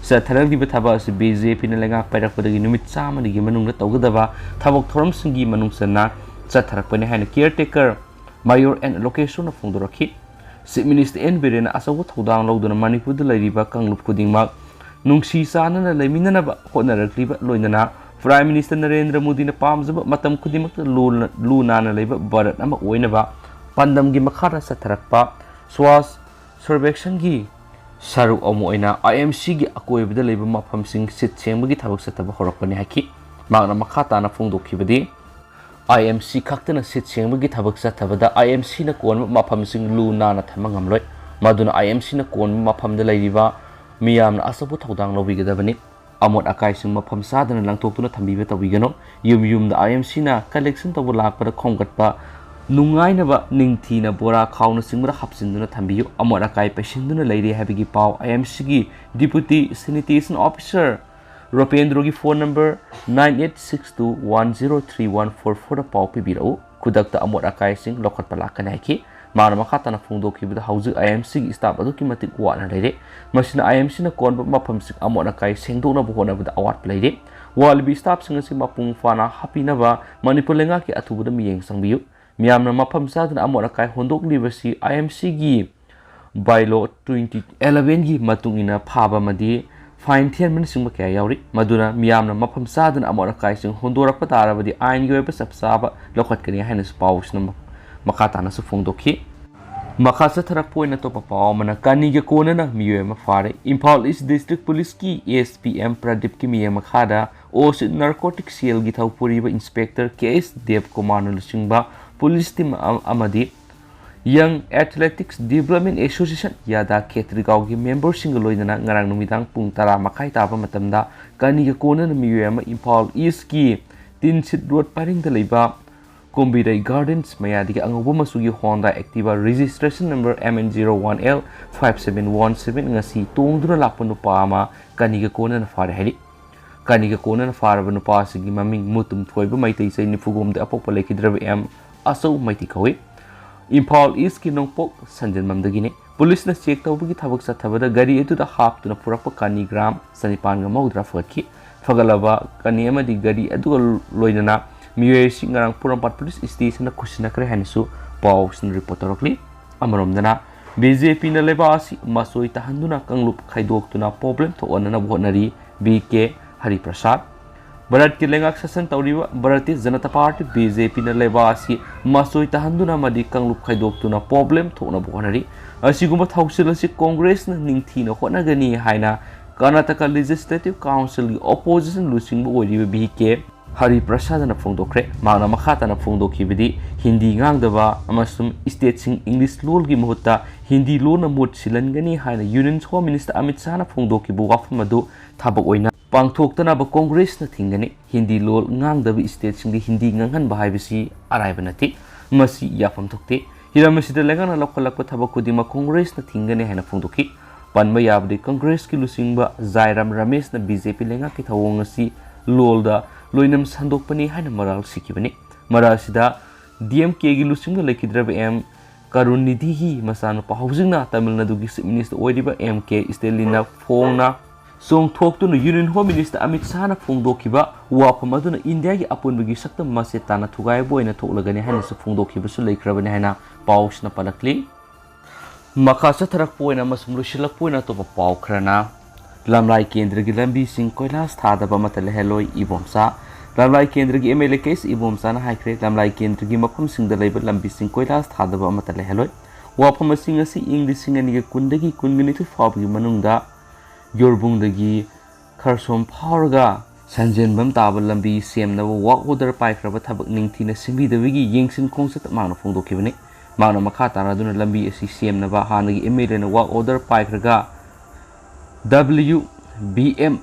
ꯆꯠꯊꯔꯛꯂꯤꯕ ꯊꯕꯛ ꯑꯁꯤ ꯕꯤ ꯖꯦ ꯄꯤꯅ ꯂꯩꯉꯥꯛ ꯄꯥꯏꯔꯛꯄꯗꯒꯤ ꯅꯨꯃꯤꯠ ꯆꯥꯝꯃꯅꯤꯒꯤ ꯃꯅꯨꯡꯗ ꯇꯧꯒꯗꯕ ꯊꯕꯛ ꯊꯧꯔꯝꯁꯤꯡꯒꯤ ꯃꯅꯨꯡ ꯆꯟꯅ ꯆꯠꯊꯔꯛꯄꯅꯤ ꯍꯥꯏꯅ ꯀꯤꯌꯔ ꯇꯦꯀꯔ ꯃꯌꯣꯔ ꯑꯦꯟ ꯂꯣꯀꯦꯁꯣꯔꯅ ꯐꯣꯡꯗꯣꯔꯛꯈꯤ꯫ ꯆꯤꯐ ꯃꯤꯅꯤꯁꯇꯔ ꯑꯦꯟ ꯕꯤꯔꯦꯟꯅ ꯑꯆꯧꯕ ꯊꯧꯗꯥꯡ ꯂꯧꯗꯨꯅ ꯃꯅꯤꯄꯨꯔꯗ ꯂꯩꯔꯤꯕ ꯀꯥꯡꯂꯨꯞ ꯈꯨꯗꯤꯡꯃꯛ ꯅꯨꯡꯁꯤ ꯆꯥꯟꯅꯅ ꯂꯩꯃꯤꯟꯅꯅꯕ ꯍꯣꯠꯅꯔꯛꯂꯤꯕ, ꯂꯣꯏꯅꯅ ꯄ꯭ꯔꯥꯏꯝ ꯃꯤꯅꯤꯁꯇꯔ ꯅꯔꯦꯟꯗ꯭ꯔ ꯃꯣꯗꯤꯅ ꯄꯥꯝꯖꯕ ꯃꯇꯝ ꯈꯨꯗꯤꯡꯃꯛꯇ ꯂꯨ, ꯂꯨ ꯅꯥꯟꯅ ꯂꯩꯕ ꯚꯥꯔꯠ ꯑꯃ ꯑꯣꯏꯅꯕ ꯄꯥꯟꯗꯝꯒꯤ ꯃꯈꯥꯗ ꯆꯠꯊꯔꯛꯄ ꯁ꯭ꯋꯥꯁ ꯁꯔꯚꯦꯛꯁꯟꯒꯤ ꯁꯔꯨꯛ ꯑꯃ ꯑꯣꯏꯅ I M Cꯒꯤ ꯑꯀꯣꯏꯕꯗ ꯂꯩꯕ ꯃꯐꯝꯁꯤꯡ ꯁꯤꯠ ꯁꯦꯡꯕꯒꯤ ꯊꯕꯛ ꯆꯠꯊꯕ ꯍꯧꯔꯛꯄꯅꯤ ꯍꯥꯏꯈꯤ꯫ ꯃꯍꯥꯛꯅ ꯃꯈꯥ ꯇꯥꯅ ꯐꯣꯡꯗꯣꯛꯈꯤꯕꯗꯤ, I M C ꯈꯛꯇꯅ ꯁꯤꯠ ꯁꯦꯡꯕꯒꯤ ꯊꯕꯛ ꯆꯠꯊꯕꯗ I M Cꯅ ꯀꯣꯟꯕ ꯃꯐꯝꯁꯤꯡ ꯂꯨ ꯅꯥꯟꯅ ꯊꯝꯕ ꯉꯝꯂꯣꯏ꯫ ꯃꯗꯨꯅ I M Cꯅ ꯀꯣꯟꯕ ꯃꯐꯝꯗ ꯂꯩꯔꯤꯕ ꯃꯤꯌꯥꯝꯅ ꯑꯆꯧꯕ ꯊꯧꯗꯥꯡ ꯂꯧꯕꯤꯒꯗꯕꯅꯤ꯫ ꯑꯃꯣꯠ ꯑꯀꯥꯏꯁꯤꯡ ꯃꯐꯝ ꯆꯥꯗꯅ ꯂꯪꯊꯣꯛꯇꯨꯅ ꯊꯝꯕꯤꯕ ꯇꯧꯕꯤꯒꯅꯨ꯫ ꯌꯨꯝ ꯌꯨꯝꯗ I M Cꯅ collection ꯇꯧꯕ ꯂꯥꯛꯄꯗ ꯈꯣꯝꯒꯠꯄ ꯅꯨꯡꯉꯥꯏꯅꯕ ꯅꯤꯡꯊꯤꯅ ꯕꯣꯔꯥ ꯈꯥꯎꯅꯆꯤꯡꯕꯗ ꯍꯥꯞꯆꯤꯟꯗꯨꯅ ꯊꯝꯕꯤꯌꯨ꯫ ꯑꯃꯣꯠ ꯑꯀꯥꯏ ꯄꯩꯁꯤꯟꯗꯨꯅ ꯂꯩꯔꯦ ꯍꯥꯏꯕꯒꯤ ꯄꯥꯎ I M Cꯒꯤ Deputy Sanitation Officer ꯔꯣꯄꯦꯟꯗ꯭ꯔꯣꯒꯤ phone number nine eight six two one zero three one four fourꯗ ꯄꯥꯎ ꯄꯤꯕꯤꯔꯛꯎ꯫ ꯈꯨꯗꯛꯇ ꯑꯃꯣꯠ ꯑꯀꯥꯏꯁꯤꯡ ꯂꯧꯈꯠꯄ ꯂꯥꯛꯀꯅꯤ ꯍꯥꯏꯈꯤ꯫ ꯃꯥꯅ ꯃꯈꯥ ꯇꯥꯅ ꯐꯣꯡꯗꯣꯛꯈꯤꯕꯗ, ꯍꯧꯖꯤꯛ I M Cꯒꯤ staff ꯑꯗꯨꯛꯀꯤ ꯃꯇꯤꯛ ꯋꯥꯠꯅ ꯂꯩꯔꯦ꯫ ꯃꯁꯤꯅ I M Cꯅ ꯀꯣꯟꯕ ꯃꯐꯝꯁꯤꯡ ꯑꯃꯣꯠ ꯑꯀꯥꯏ ꯁꯦꯡꯗꯣꯛꯅꯕ ꯍꯣꯠꯅꯕꯗ ꯑꯋꯥꯠꯄ ꯂꯩꯔꯦ꯫ ꯋꯥꯠꯂꯤꯕ staffꯁꯤꯡ ꯑꯁꯤ ꯃꯄꯨꯡ ꯐꯥꯅ ꯍꯥꯞꯄꯤꯅꯕ ꯃꯅꯤꯄꯨꯔ ꯂꯩꯉꯥꯛꯀꯤ ꯑꯊꯨꯕꯗ ꯃꯤꯠꯌꯦꯡ ꯆꯪꯕꯤꯌꯨ꯫ ꯃꯤꯌꯥꯝꯅ ꯃꯐꯝ ꯆꯥꯗꯅ ꯑꯃꯣꯠ ꯑꯀꯥꯏ ꯍꯨꯟꯗꯣꯛꯂꯤꯕꯁꯤ I M Cꯒꯤ Bylaw twenty elevenꯒꯤ ꯃꯇꯨꯡ ꯏꯟꯅ ꯐꯥꯕ ꯑꯃꯗꯤ fine ꯊꯤꯍꯟꯕꯅꯆꯤꯡꯕ ꯀꯌꯥ ꯌꯥꯎꯔꯤ꯫ ꯃꯗꯨꯅ ꯃꯤꯌꯥꯝꯅ ꯃꯐꯝ ꯆꯥꯗꯅ ꯑꯃꯣꯠ ꯑꯀꯥꯏꯁꯤꯡ ꯍꯨꯟꯗꯣꯔꯛꯄ ꯇꯥꯔꯕꯗꯤ ꯑꯥꯏꯟꯒꯤ ꯑꯣꯏꯕ ꯆꯞ ꯆꯥꯕ ꯂꯧꯈꯠꯀꯅꯤ ꯍꯥꯏꯅꯁꯨ ꯄꯥꯎꯁꯤꯅ ꯃꯈꯥ ꯇꯥꯅꯁꯨ ꯐꯣꯡꯗꯣꯛꯈꯤ꯫ ꯃꯈꯥ ꯆꯠꯊꯔꯛꯄ ꯑꯣꯏꯅ ꯑꯇꯣꯞꯄ ꯄꯥꯎ ꯑꯃꯅ, ꯀꯥꯅꯤꯒ ꯀꯣꯟꯅꯅ ꯃꯤꯑꯣꯏ ꯑꯃ ꯐꯥꯔꯦ꯫ Imphal East District Policeꯀꯤ S P M ꯄ꯭ꯔꯗꯤꯞꯀꯤ ꯃꯤꯠꯌꯦꯡ ꯃꯈꯥꯗ ꯑꯣꯁꯤꯠ narcotic cellꯒꯤ ꯊꯧ ꯄꯨꯔꯤꯕ Inspector K S ꯗꯦꯕꯀꯨꯃꯥꯔꯅ ꯂꯨꯆꯤꯡꯕ police team ꯑ-, ꯑꯃꯗꯤ Young Athletics Development Association ꯌꯥꯗꯥ ꯈꯦꯇ꯭ꯔꯤꯒꯥꯎꯒꯤ memberꯁꯤꯡꯒ ꯂꯣꯏꯅꯅ ꯉꯔꯥꯡ ꯅꯨꯃꯤꯗꯥꯡ ꯄꯨꯡ ꯇꯔꯥ ꯃꯈꯥꯏ ꯇꯥꯕ ꯃꯇꯝꯗ ꯀꯥꯅꯤꯒ ꯀꯣꯟꯅꯅ ꯃꯤꯑꯣꯏ ꯑꯃ ꯏꯝꯐꯥꯜ Eastꯀꯤ ꯇꯤꯟꯁꯤꯠ ꯔꯣꯗ ꯄꯔꯤꯡꯗ ꯂꯩꯕ ꯀꯨꯝꯕꯤꯔꯩ Gardens ꯃꯌꯥꯗꯒꯤ ꯑꯉꯧꯕ ꯃꯆꯨꯒꯤ Honda Activa registration number M N zero one L five seven one seven ꯉꯁꯤ ꯇꯣꯡꯗꯨꯅ ꯂꯥꯛꯄ ꯅꯨꯄꯥ ꯑꯃ ꯀꯥꯅꯤꯒ ꯀꯣꯟꯅꯅ ꯐꯥꯔꯦ ꯍꯥꯏꯔꯤ꯫ ꯀꯥꯅꯤꯒ ꯀꯣꯟꯅꯅ ꯐꯥꯔꯕ ꯅꯨꯄꯥ ꯑꯁꯤꯒꯤ ꯃꯃꯤꯡ ꯃꯨꯇꯨꯝ ꯊꯣꯏꯕ ꯃꯩꯇꯩ, ꯆꯍꯤ ꯅꯤꯐꯨ ꯍꯨꯝꯗꯣꯏ, ꯑꯄꯣꯛꯄ ꯂꯩꯈꯤꯗ꯭ꯔꯕ ꯑꯦꯝ ꯑꯆꯧ ꯃꯩꯇꯩ ꯀꯧꯏ꯫ ꯏꯝꯐꯥꯜ Eastꯀꯤ ꯅꯣꯡꯄꯣꯛ ꯁꯟꯖꯦꯟꯕꯝꯗꯒꯤꯅꯤ꯫ Policeꯅ check ꯇꯧꯕꯒꯤ ꯊꯕꯛ ꯆꯠꯊꯕꯗ ꯒꯥꯔꯤ ꯑꯗꯨꯗ ꯍꯥꯞꯇꯨꯅ ꯄꯨꯔꯛꯄ ꯀꯥꯅꯤ gram ꯆꯅꯤꯄꯥꯟꯒ ꯃꯧꯗ꯭ꯔꯥ ꯐꯒꯠꯈꯤ꯫ ꯐꯒꯠꯂꯕ ꯀꯥꯅꯤ ꯑꯃꯗꯤ ꯒꯥꯔꯤ ꯑꯗꯨꯒ ꯂꯣꯏꯅꯅ ꯃꯤꯑꯣꯏ ꯑꯁꯤ ꯉꯔꯥꯡ ꯄꯣꯔꯣꯝꯄꯥꯠ police stationꯗ ꯈꯨꯠꯁꯤꯟꯅꯈ꯭ꯔꯦ ꯍꯥꯏꯅꯁꯨ ꯄꯥꯎꯁꯤꯡ report ꯇꯧꯔꯛꯂꯤ꯫ ꯑꯃꯔꯣꯝꯗꯅ, BJPꯅ ꯂꯩꯕꯥꯛ ꯑꯁꯤ ꯃꯆꯣꯏ ꯇꯥꯍꯟꯗꯨꯅ ꯀꯥꯡꯂꯨꯞ ꯈꯥꯏꯗꯣꯛꯇꯨꯅ problem ꯊꯣꯛꯍꯟꯅꯅꯕ ꯍꯣꯠꯅꯔꯤ, ꯕꯤ ꯀꯦ ꯍꯔꯤꯄ꯭ꯔꯁꯥꯗ꯫ ꯚꯥꯔꯠꯀꯤ ꯂꯩꯉꯥꯛ ꯁꯥꯁꯟ ꯇꯧꯔꯤꯕ Bharatiya Janata party, B J ꯄꯤꯅ ꯂꯩꯕꯥꯛ ꯑꯁꯤ ꯃꯆꯣꯏ ꯇꯥꯍꯟꯗꯨꯅ ꯑꯃꯗꯤ ꯀꯥꯡꯂꯨꯞ ꯈꯥꯏꯗꯣꯛꯇꯨꯅ ꯄ꯭ꯔꯣꯕ꯭ꯂꯦꯝ ꯊꯣꯛꯅꯕ ꯍꯣꯠꯅꯔꯤ꯫ ꯑꯁꯤꯒꯨꯝꯕ ꯊꯧꯁꯤꯜ ꯑꯁꯤ ꯀꯣꯡꯒ꯭ꯔꯦꯁꯅ ꯅꯤꯡꯊꯤꯅ ꯍꯣꯠꯅꯒꯅꯤ ꯍꯥꯏꯅ ꯀꯔꯅꯥꯇꯀꯥ ꯂꯦꯖꯤꯁꯂꯦꯇꯤꯚ ꯀꯥꯎꯟꯁꯤꯜꯒꯤ ꯑꯣꯄꯣꯖꯤꯁꯟ ꯂꯨꯆꯤꯡꯕ ꯑꯣꯏꯔꯤꯕ ꯚꯤ ꯀꯦ ꯍꯔꯤꯄ꯭ꯔꯁꯥꯗꯅ ꯐꯣꯡꯗꯣꯛꯈ꯭ꯔꯦ꯫ ꯃꯍꯥꯛꯅ ꯃꯈꯥ ꯇꯥꯅ ꯐꯣꯡꯗꯣꯛꯈꯤꯕꯗꯤ, ꯍꯤꯟꯗꯤ ꯉꯥꯡꯗꯕ ꯑꯃꯁꯨꯡ ꯁ꯭ꯇꯦꯠꯁꯤꯡ ꯏꯪꯂꯤꯁ ꯂꯣꯜꯒꯤ ꯃꯍꯨꯠꯇ ꯍꯤꯟꯗꯤ ꯂꯣꯟꯅ ꯃꯍꯨꯠ ꯁꯤꯜꯍꯟꯒꯅꯤ ꯍꯥꯏꯅ ꯌꯨꯅꯤꯌꯟ ꯍꯣꯝ ꯃꯤꯅꯤꯁꯇꯔ ꯑꯃꯤꯠ ꯁꯥꯍꯅ ꯐꯣꯡꯗꯣꯛꯈꯤꯕ ꯋꯥꯐꯝ ꯑꯗꯨ ꯊꯕꯛ ꯑꯣꯏꯅ ꯄꯥꯡꯊꯣꯛꯇꯅꯕ ꯀꯣꯡꯒ꯭ꯔꯦꯁꯅ ꯊꯤꯡꯒꯅꯤ꯫ ꯍꯤꯟꯗꯤ ꯂꯣꯜ ꯉꯥꯡꯗꯕ ꯁ꯭ꯇꯦꯠꯁꯤꯡꯗ ꯍꯤꯟꯗꯤ ꯉꯥꯡꯍꯟꯕ ꯍꯥꯏꯕꯁꯤ ꯑꯔꯥꯏꯕ ꯅꯠꯇꯦ꯫ ꯃꯁꯤ ꯌꯥꯐꯝ ꯊꯣꯛꯇꯦ꯫ ꯍꯤꯔꯝ ꯑꯁꯤꯗ ꯂꯩꯉꯥꯛꯅ ꯂꯧꯈꯠꯂꯛꯄ ꯊꯕꯛ ꯈꯨꯗꯤꯡꯃꯛ ꯀꯣꯡꯒ꯭ꯔꯦꯁꯅ ꯊꯤꯡꯒꯅꯤ ꯍꯥꯏꯅ ꯐꯣꯡꯗꯣꯛꯈꯤ꯫ ꯄꯟꯕ ꯌꯥꯕꯗꯤ, ꯀꯣꯡꯒ꯭ꯔꯦꯁꯀꯤ ꯂꯨꯆꯤꯡꯕ ꯖꯥꯏꯔꯥꯝ ꯔꯃꯦꯁꯅ ꯕꯤ ꯖꯦ ꯄꯤ ꯂꯩꯉꯥꯛꯀꯤ ꯊꯧꯑꯣꯡ ꯑꯁꯤ ꯂꯣꯜꯗ ꯂꯣꯏꯅꯝ ꯁꯟꯗꯣꯛꯄꯅꯤ ꯍꯥꯏꯅ ꯃꯔꯥꯜ ꯁꯤꯈꯤꯕꯅꯤ꯫ ꯃꯔꯛ ꯑꯁꯤꯗ ꯗꯤ ꯑꯦꯝ ꯀꯦꯒꯤ ꯂꯨꯆꯤꯡꯕ ꯂꯩꯈꯤꯗ꯭ꯔꯕ ꯑꯦꯝ ꯀꯔꯨꯟꯅꯤꯙꯤꯒꯤ ꯃꯆꯥꯅꯨꯄꯥ, ꯍꯧꯖꯤꯛꯅ ꯇꯥꯃꯤꯜ ꯅꯥꯗꯨꯒꯤ ꯆꯤꯐ ꯃꯤꯅꯤꯁꯇꯔ ꯑꯣꯏꯔꯤꯕ ꯑꯦꯝ ꯀꯦ ꯁ꯭ꯇꯦꯂꯤꯟꯅ ꯐꯣꯡꯅ ꯆꯣꯡꯊꯣꯛꯇꯨꯅ ꯌꯨꯅꯤꯌꯟ ꯍꯣꯝ ꯃꯤꯅꯤꯁꯇꯔ ꯑꯃꯤꯠ ꯁꯥꯍꯅ ꯐꯣꯡꯗꯣꯛꯈꯤꯕ ꯋꯥꯐꯝ ꯑꯗꯨꯅ ꯏꯟꯗꯤꯌꯥꯒꯤ ꯑꯄꯨꯟꯕꯒꯤ ꯁꯛꯇꯝ ꯃꯆꯦꯠ ꯇꯥꯅ ꯊꯨꯒꯥꯏꯕ ꯑꯣꯏꯅ ꯊꯣꯛꯂꯒꯅꯤ ꯍꯥꯏꯅꯁꯨ ꯐꯣꯡꯗꯣꯛꯈꯤꯕꯁꯨ ꯂꯩꯈ꯭ꯔꯕꯅꯤ ꯍꯥꯏꯅ ꯄꯥꯎꯁꯤꯅ ꯄꯜꯂꯛꯂꯤ꯫ ꯃꯈꯥ ꯆꯠꯊꯔꯛꯄ ꯑꯣꯏꯅ ꯑꯃꯁꯨꯡ ꯂꯣꯏꯁꯤꯜꯂꯛꯄ ꯑꯣꯏꯅ ꯑꯇꯣꯞꯄ ꯄꯥꯎ ꯈꯔꯅ, ꯂꯝꯂꯥꯏ ꯀꯦꯟꯗ꯭ꯔꯒꯤ ꯂꯝꯕꯤꯁꯤꯡ ꯀꯣꯏꯂꯥꯁ ꯊꯥꯗꯕ ꯑꯃꯠꯇ ꯂꯩꯍꯜꯂꯣꯏ, ꯏꯕꯣꯝꯆꯥ꯫ ꯂꯝꯂꯥꯏ ꯀꯦꯟꯗ꯭ꯔꯒꯤ ꯑꯦꯝ ꯑꯦꯜ ꯑꯦ ꯀꯦ ꯑꯦꯁ ꯏꯕꯣꯝꯆꯥꯅ ꯍꯥꯏꯈ꯭ꯔꯦ, ꯂꯝꯂꯥꯏ ꯀꯦꯟꯗ꯭ꯔꯒꯤ ꯃꯐꯝꯁꯤꯡꯗ ꯂꯩꯕ ꯂꯝꯕꯤꯁꯤꯡ ꯀꯣꯏꯂꯥꯁ ꯊꯥꯗꯕ ꯑꯃꯠꯇ ꯂꯩꯍꯜꯂꯣꯏ꯫ ꯋꯥꯐꯝ ꯑꯁꯤꯡ ꯑꯁꯤ ꯏꯪ ꯂꯤꯁꯤꯡ ꯑꯅꯤꯒ ꯀꯨꯟꯗꯒꯤ ꯀꯨꯟꯒ ꯅꯤꯊꯣꯏ ꯐꯥꯎꯕꯒꯤ ꯃꯅꯨꯡꯗ ꯌꯣꯔꯕꯨꯡꯗꯒꯤ ꯈꯔꯁꯣꯝ ꯐꯥꯎꯔꯒ ꯁꯟꯖꯦꯟꯕꯝ ꯇꯥꯕ ꯂꯝꯕꯤ ꯁꯦꯝꯅꯕ ꯋꯥꯔꯛ ꯑꯣꯔꯗꯔ ꯄꯥꯏꯈ꯭ꯔꯕ ꯊꯕꯛ ꯅꯤꯡꯊꯤꯅ ꯁꯤꯟꯕꯤꯗꯕꯒꯤ ꯌꯦꯡꯁꯤꯟ ꯈꯣꯡꯆꯠꯇ ꯃꯍꯥꯛꯅ ꯐꯣꯡꯗꯣꯛꯈꯤꯕꯅꯤ꯫ ꯃꯍꯥꯛꯅ ꯃꯈꯥ ꯇꯥꯅꯗꯨꯅ ꯂꯝꯕꯤ ꯑꯁꯤ ꯁꯦꯝꯅꯕ ꯍꯥꯟꯅꯒꯤ ꯑꯦꯝ ꯑꯦꯜ ꯑꯦꯅ ꯋꯥꯔꯛ ꯑꯣꯔꯗꯔ ꯄꯥꯏꯈ꯭ꯔꯒ ꯗꯕ꯭ꯂꯤꯌꯨ ꯕꯤ ꯑꯦꯝ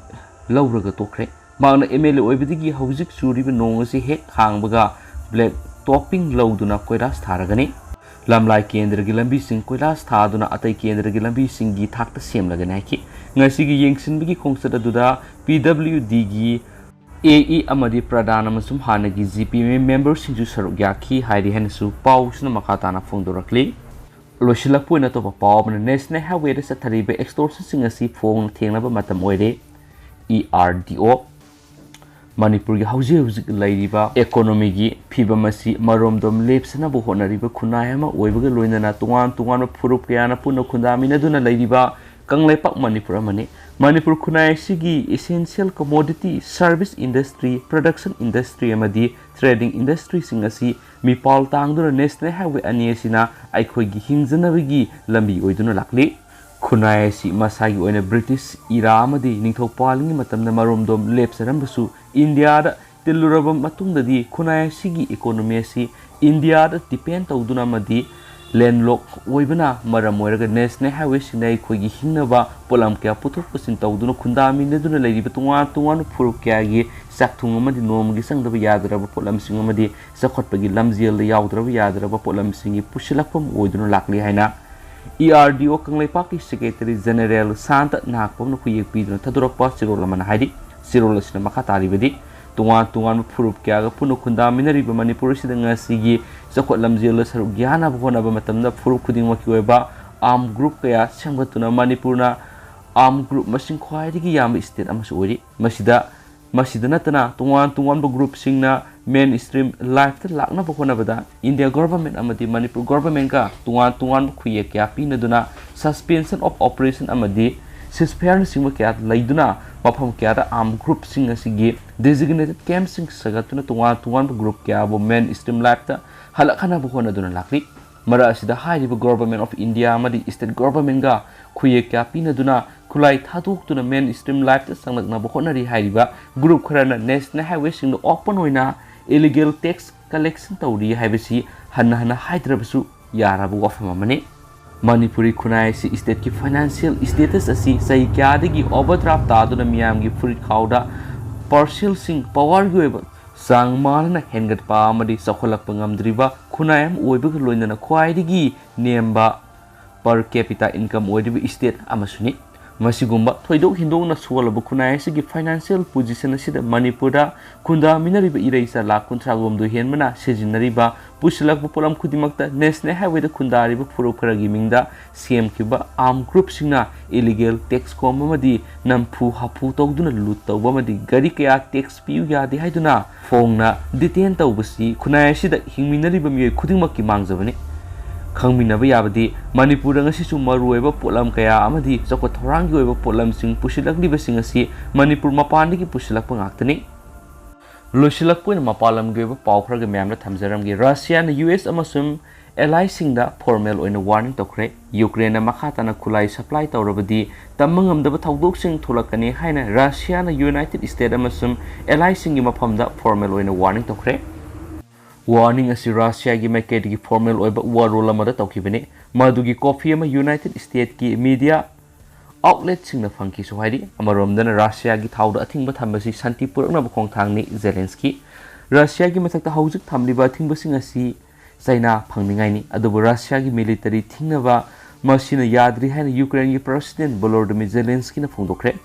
ꯂꯧꯔꯒ ꯇꯣꯛꯈ꯭ꯔꯦ꯫ ꯃꯍꯥꯛꯅ ꯑꯦꯝ ꯑꯦꯜ ꯑꯦ ꯑꯣꯏꯕꯗꯒꯤ ꯍꯧꯖꯤꯛ ꯆꯨꯔꯤꯕ ꯅꯣꯡ ꯑꯁꯤ ꯍꯦꯛ ꯍꯥꯡꯕꯒ ꯕ꯭ꯂꯦꯛ ꯇꯣꯞꯄꯤꯡ ꯂꯧꯗꯨꯅ ꯀꯣꯏꯂꯥꯁ ꯊꯥꯔꯒꯅꯤ꯫ ꯂꯝꯂꯥꯏ ꯀꯦꯟꯗ꯭ꯔꯒꯤ ꯂꯝꯕꯤꯁꯤꯡ ꯀꯣꯏꯂꯥꯁ ꯊꯥꯗꯨꯅ ꯑꯇꯩ ꯀꯦꯟꯗ꯭ꯔꯒꯤ ꯂꯝꯕꯤꯁꯤꯡꯒꯤ ꯊꯥꯛꯇ ꯁꯦꯝꯂꯒꯅꯤ ꯍꯥꯏꯈꯤ꯫ ꯉꯁꯤꯒꯤ ꯌꯦꯡꯁꯤꯟꯕꯒꯤ ꯈꯣꯡꯆꯠ ꯑꯗꯨꯗ ꯄꯤ ꯗꯕ꯭ꯂꯤꯌꯨ ꯗꯤꯒꯤ ꯑꯦ ꯏ ꯑꯃꯗꯤ ꯄ꯭ꯔꯙꯥꯟ ꯑꯃꯁꯨꯡ ꯍꯥꯟꯅꯒꯤ ꯖꯤ ꯄꯤ ꯑꯦꯝ ꯃꯦꯝꯕꯔꯁꯤꯡꯁꯨ ꯁꯔꯨꯛ ꯌꯥꯈꯤ ꯍꯥꯏꯔꯤ ꯍꯥꯏꯅꯁꯨ ꯄꯥꯎꯁꯤꯅ ꯃꯈꯥ ꯇꯥꯅ ꯐꯣꯡꯗꯣꯔꯛꯂꯤ꯫ ꯂꯣꯏꯁꯤꯜꯂꯛꯄ ꯑꯣꯏꯅ ꯑꯇꯣꯞꯄ ꯄꯥꯎ ꯑꯃꯅ, ꯅꯦꯁꯅꯦꯜ ꯍꯥꯏꯋꯦꯗ ꯆꯠꯊꯔꯤꯕ ꯑꯦꯛꯁꯇꯣꯔꯁꯟꯁꯤꯡ ꯑꯁꯤ ꯐꯣꯡ ꯊꯦꯡꯅꯕ ꯃꯇꯝ ꯑꯣꯏꯔꯦ꯫ ꯏ ꯑꯥꯔ ꯗꯤ ꯑꯣ꯫ ꯃꯅꯤꯄꯨꯔꯒꯤ ꯍꯧꯖꯤꯛ ꯍꯧꯖꯤꯛ ꯂꯩꯔꯤꯕ ꯏꯀꯣꯅꯣꯃꯤꯒꯤ ꯐꯤꯕꯝ ꯑꯁꯤ ꯃꯔꯣꯝꯗꯣꯝ ꯂꯦꯞꯁꯅꯕ ꯍꯣꯠꯅꯔꯤꯕ ꯈꯨꯟꯅꯥꯏ ꯑꯃ ꯑꯣꯏꯕꯒ ꯂꯣꯏꯅꯅ ꯇꯣꯉꯥꯟ ꯇꯣꯉꯥꯟꯕ ꯐꯨꯔꯨꯞ ꯀꯌꯥꯅ ꯄꯨꯟꯅ ꯈꯨꯟꯗꯥꯃꯤꯟꯅꯗꯨꯅ ꯂꯩꯔꯤꯕ ꯀꯪꯂꯩꯄꯥꯛ ꯃꯅꯤꯄꯨꯔ ꯑꯃꯅꯤ꯫ ꯃꯅꯤꯄꯨꯔ ꯈꯨꯟꯅꯥꯏ ꯑꯁꯤꯒꯤ essential commodity, service industry, production industry ꯑꯃꯗꯤ trading industryꯁꯤꯡ ꯑꯁꯤ ꯃꯤꯄꯥꯜ ꯇꯥꯡꯗꯨꯅ National Highway ꯑꯅꯤ ꯑꯁꯤꯅ ꯑꯩꯈꯣꯏꯒꯤ ꯍꯤꯡꯖꯅꯕꯒꯤ ꯂꯝꯕꯤ ꯑꯣꯏꯗꯨꯅ ꯂꯥꯛꯂꯤ꯫ ꯈꯨꯟꯅꯥꯏ ꯑꯁꯤ ꯃꯁꯥꯒꯤ ꯑꯣꯏꯅ British era ꯑꯃꯗꯤ ꯅꯤꯡꯊꯧ ꯄꯥꯜꯂꯤꯉꯩ ꯃꯇꯝꯗ ꯃꯔꯣꯝꯗꯣꯝ ꯂꯦꯞꯆꯔꯝꯕꯁꯨ, ꯏꯟꯗꯤꯌꯥꯗ ꯇꯤꯜꯂꯨꯔꯕ ꯃꯇꯨꯡꯗꯗꯤ ꯈꯨꯟꯅꯥꯏ ꯑꯁꯤꯒꯤ economy ꯑꯁꯤ ꯏꯟꯗꯤꯌꯥꯗ depend ꯇꯧꯗꯨꯅ ꯑꯃꯗꯤ landlock ꯑꯣꯏꯕꯅ ꯃꯔꯝ ꯑꯣꯏꯔꯒ National Highwayꯁꯤꯡꯅ ꯑꯩꯈꯣꯏꯒꯤ ꯍꯤꯡꯅꯕ ꯄꯣꯠꯂꯝ ꯀꯌꯥ ꯄꯨꯊꯣꯛ ꯄꯨꯁꯤꯟ ꯇꯧꯗꯨꯅ ꯈꯨꯟꯗꯥꯃꯤꯟꯅꯗꯨꯅ ꯂꯩꯔꯤꯕ ꯇꯣꯉꯥꯟ ꯇꯣꯉꯥꯟꯕ ꯐꯨꯔꯨꯞ ꯀꯌꯥꯒꯤ ꯆꯥꯛꯊꯨꯡ ꯑꯃꯗꯤ ꯅꯣꯡꯃꯒꯤ ꯆꯪꯗꯕ ꯌꯥꯗ꯭ꯔꯕ ꯄꯣꯠꯂꯝꯁꯤꯡ ꯑꯃꯗꯤ ꯆꯥꯎꯈꯠꯄꯒꯤ ꯂꯝꯖꯦꯜꯗ ꯌꯥꯎꯗ꯭ꯔꯕ ꯌꯥꯗ꯭ꯔꯕ ꯄꯣꯠꯂꯝꯁꯤꯡꯒꯤ ꯄꯨꯁꯤꯜꯂꯛꯐꯝ ꯑꯣꯏꯗꯨꯅ ꯂꯥꯛꯂꯤ ꯍꯥꯏꯅ E R D O ꯀꯪꯂꯩꯄꯥꯛꯀꯤ Secretary General ꯁꯥꯟꯇ ꯅꯥꯒꯄꯝꯅ ꯈꯨꯌꯦꯛ ꯄꯤꯗꯨꯅ ꯊꯥꯗꯣꯔꯛꯄ ꯆꯦꯔꯣꯜ ꯑꯃꯅ ꯍꯥꯏꯔꯤ꯫ ꯆꯦꯔꯣꯜ ꯑꯁꯤꯅ ꯃꯈꯥ ꯇꯥꯔꯤꯕꯗꯤ, ꯇꯣꯉꯥꯟ ꯇꯣꯉꯥꯟꯕ ꯐꯨꯔꯨꯞ ꯀꯌꯥꯒ ꯄꯨꯟꯅ ꯈꯨꯟꯗꯥꯃꯤꯟꯅꯔꯤꯕ ꯃꯅꯤꯄꯨꯔ ꯑꯁꯤꯗ ꯉꯁꯤꯒꯤ ꯆꯥꯎꯈꯠ ꯂꯝꯖꯦꯜꯗ ꯁꯔꯨꯛ ꯌꯥꯅꯕ ꯍꯣꯠꯅꯕ ꯃꯇꯝꯗ ꯐꯨꯔꯨꯞ ꯈꯨꯗꯤꯡꯃꯛꯀꯤ ꯑꯣꯏꯕ arm group ꯀꯌꯥ ꯁꯦꯝꯒꯠꯇꯨꯅ ꯃꯅꯤꯄꯨꯔꯅ arm group ꯃꯁꯤꯡ ꯈ꯭ꯋꯥꯏꯗꯒꯤ ꯌꯥꯝꯕ state ꯑꯃꯁꯨ ꯑꯣꯏꯔꯤ꯫ ꯃꯁꯤꯗ, ꯃꯁꯤꯗ ꯅꯠꯇꯅ ꯇꯣꯉꯥꯟ ꯇꯣꯉꯥꯟꯕ groupꯁꯤꯡꯅ main stream lifeꯇ ꯂꯥꯛꯅꯕ ꯍꯣꯠꯅꯕꯗ India government ꯑꯃꯗꯤ ꯃꯅꯤꯄꯨꯔ governmentꯀ ꯇꯣꯉꯥꯟ ꯇꯣꯉꯥꯟꯕ ꯈꯨꯌꯦꯛ ꯀꯌꯥ ꯄꯤꯅꯗꯨꯅ suspension of operation ꯑꯃꯗꯤ ceasefireꯅꯆꯤꯡꯕ ꯀꯌꯥ ꯂꯩꯗꯨꯅ ꯃꯐꯝ ꯀꯌꯥꯗ arm groupꯁꯤꯡ ꯑꯁꯤꯒꯤ designated campꯁꯤꯡ ꯁꯥꯒꯠꯇꯨꯅ ꯇꯣꯉꯥꯟ ꯇꯣꯉꯥꯟꯕ group ꯀꯌꯥꯕꯨ main stream lifeꯇ ꯍꯜꯂꯛꯍꯟꯅꯕ ꯍꯣꯠꯅꯗꯨꯅ ꯂꯥꯛꯂꯤ꯫ ꯃꯔꯛ ꯑꯁꯤꯗ ꯍꯥꯏꯔꯤꯕ Government of India ꯑꯃꯗꯤ state governmentꯒ ꯈꯨꯌꯦꯛ ꯀꯌꯥ ꯄꯤꯅꯗꯨꯅ ꯈꯨꯠꯂꯥꯏ ꯊꯥꯗꯣꯛꯇꯨꯅ main stream lifeꯇ ꯆꯪꯂꯛꯅꯕ ꯍꯣꯠꯅꯔꯤ ꯍꯥꯏꯔꯤꯕ group ꯈꯔꯅ National Highwayꯁꯤꯡꯗ open ꯑꯣꯏꯅ illegal tax collection ꯇꯧꯔꯤ ꯍꯥꯏꯕꯁꯤ ꯍꯟꯅ ꯍꯟꯅ ꯍꯥꯏꯗ꯭ꯔꯕꯁꯨ ꯌꯥꯔꯕ ꯋꯥꯐꯝ ꯑꯃꯅꯤ꯫ ꯃꯅꯤꯄꯨꯔꯤ ꯈꯨꯟꯅꯥꯏ ꯑꯁꯤ stateꯀꯤ financial status ꯑꯁꯤ ꯆꯍꯤ ꯀꯌꯥꯗꯒꯤ overdraft ꯇꯥꯗꯨꯅ ꯃꯤꯌꯥꯝꯒꯤ ꯐꯨꯔꯤꯠ ꯈꯥꯎꯗ parcelꯁꯤꯡ powerꯒꯤ ꯑꯣꯏꯕ ꯆꯥꯡ ꯃꯥꯟꯅꯅ ꯍꯦꯟꯒꯠꯄ ꯑꯃꯗꯤ ꯆꯥꯎꯈꯠꯂꯛꯄ ꯉꯝꯗ꯭ꯔꯤꯕ ꯈꯨꯟꯅꯥꯏ ꯑꯃ ꯑꯣꯏꯕꯒ ꯂꯣꯏꯅꯅ ꯈ꯭ꯋꯥꯏꯗꯒꯤ ꯅꯦꯝꯕ per capita income ꯑꯣꯏꯔꯤꯕ state ꯑꯃꯁꯨꯅꯤ꯫ ꯃꯁꯤꯒꯨꯝꯕ ꯊꯣꯏꯗꯣꯛ ꯍꯦꯟꯗꯣꯛꯅ ꯁꯣꯜꯂꯕ ꯈꯨꯟꯅꯥꯏ ꯑꯁꯤꯒꯤ financial position ꯑꯁꯤꯗ ꯃꯅꯤꯄꯨꯔꯗ ꯈꯨꯟꯗꯥꯃꯤꯟꯅꯔꯤꯕ ꯏꯔꯩꯆꯥ ꯂꯥꯈ ꯀꯨꯟꯊ꯭ꯔꯥꯒ ꯍꯨꯝꯗꯣꯏ ꯍꯦꯟꯕꯅ ꯁꯤꯖꯤꯟꯅꯔꯤꯕ ꯄꯨꯁꯤꯜꯂꯛꯄ ꯄꯣꯠꯂꯝ ꯈꯨꯗꯤꯡꯃꯛꯇ National Highwayꯗ ꯈꯨꯟꯗꯥꯔꯤꯕ ꯐꯨꯔꯨꯞ ꯈꯔꯒꯤ ꯃꯤꯡꯗ ꯁꯦꯝꯈꯤꯕ arm groupꯁꯤꯡꯅ illegal tax ꯈꯣꯝꯕ ꯑꯃꯗꯤ ꯅꯝꯐꯨ ꯍꯥꯐꯨ ꯇꯧꯗꯨꯅ loot ꯇꯧꯕ ꯑꯃꯗꯤ ꯒꯥꯔꯤ ꯀꯌꯥ tax ꯄꯤꯌꯨ ꯌꯥꯗꯦ ꯍꯥꯏꯗꯨꯅ ꯐꯣꯡꯅ detain ꯇꯧꯕꯁꯤ ꯈꯨꯟꯅꯥꯏ ꯑꯁꯤꯗ ꯍꯤꯡꯃꯤꯟꯅꯔꯤꯕ ꯃꯤꯑꯣꯏ ꯈꯨꯗꯤꯡꯃꯛꯀꯤ ꯃꯥꯡꯖꯕꯅꯤ꯫ ꯈꯪꯃꯤꯟꯅꯕ ꯌꯥꯕꯗꯤ ꯃꯅꯤꯄꯨꯔꯗ ꯉꯁꯤꯁꯨ ꯃꯔꯨꯑꯣꯏꯕ ꯄꯣꯠꯂꯝ ꯀꯌꯥ ꯑꯃꯗꯤ ꯆꯥꯎꯈꯠ ꯊꯧꯔꯥꯡꯒꯤ ꯑꯣꯏꯕ ꯄꯣꯠꯂꯝꯁꯤꯡ ꯄꯨꯁꯤꯜꯂꯛꯂꯤꯕꯁꯤꯡ ꯑꯁꯤ ꯃꯅꯤꯄꯨꯔ ꯃꯄꯥꯟꯗꯒꯤ ꯄꯨꯁꯤꯜꯂꯛꯄ ꯉꯥꯛꯇꯅꯤ꯫ ꯂꯣꯏꯁꯤꯜꯂꯛꯄ ꯑꯣꯏꯅ ꯃꯄꯥꯟ ꯂꯝꯒꯤ ꯑꯣꯏꯕ ꯄꯥꯎ ꯈꯔꯒ ꯃꯌꯥꯝꯗ ꯊꯝꯖꯔꯝꯒꯦ꯫ ꯔꯁꯤꯌꯥꯅ ꯌꯨ ꯑꯦꯁ ꯑꯃꯁꯨꯡ alliesꯁꯤꯡꯗ formal ꯑꯣꯏꯅ warning ꯇꯧꯈ꯭ꯔꯦ꯫ ꯌꯨꯀ꯭ꯔꯦꯟꯅ ꯃꯈꯥ ꯇꯥꯅ ꯈꯨꯠꯂꯥꯏ supply ꯇꯧꯔꯕꯗꯤ ꯇꯝꯕ ꯉꯝꯗꯕ ꯊꯧꯗꯣꯛꯁꯤꯡ ꯊꯣꯛꯂꯛꯀꯅꯤ ꯍꯥꯏꯅ ꯔꯁꯤꯌꯥꯅ United States ꯑꯃꯁꯨꯡ alliesꯁꯤꯡꯒꯤ ꯃꯐꯝꯗ formal ꯑꯣꯏꯅ warning ꯇꯧꯈ꯭ꯔꯦ꯫ Warning ꯑꯁꯤ ꯔꯁꯤꯌꯥꯒꯤ ꯃꯥꯏꯀꯩꯗꯒꯤ formal ꯑꯣꯏꯕ ꯋꯥꯔꯣꯜ ꯑꯃꯗ ꯇꯧꯈꯤꯕꯅꯤ꯫ ꯃꯗꯨꯒꯤ copy ꯑꯃ United Statesꯀꯤ media outletꯁꯤꯡꯅ ꯐꯪꯈꯤꯁꯨ ꯍꯥꯏꯔꯤ꯫ ꯑꯃꯔꯣꯝꯗꯅ ꯔꯁꯤꯌꯥꯒꯤ ꯊꯥꯎꯗ ꯑꯊꯤꯡꯕ ꯊꯝꯕꯁꯤ ꯁꯥꯟꯇꯤ ꯄꯨꯔꯛꯅꯕ ꯈꯣꯡꯊꯥꯡꯅꯤ ꯖꯦꯂꯦꯟꯁꯀꯤ꯫ ꯔꯁꯤꯌꯥꯒꯤ ꯃꯊꯛꯇ ꯍꯧꯖꯤꯛ ꯊꯝꯂꯤꯕ ꯑꯊꯤꯡꯕꯁꯤꯡ ꯑꯁꯤ ꯆꯩꯅꯥ ꯐꯪꯅꯤꯡꯉꯥꯏꯅꯤ, ꯑꯗꯨꯕꯨ ꯔꯁꯤꯌꯥꯒꯤ military ꯊꯤꯡꯅꯕ ꯃꯁꯤꯅ ꯌꯥꯗ꯭ꯔꯤ ꯍꯥꯏꯅ ꯌꯨꯀ꯭ꯔꯦꯟꯒꯤ President Volodymyr Zelenskyꯅ ꯐꯣꯡꯗꯣꯛꯈ꯭ꯔꯦ꯫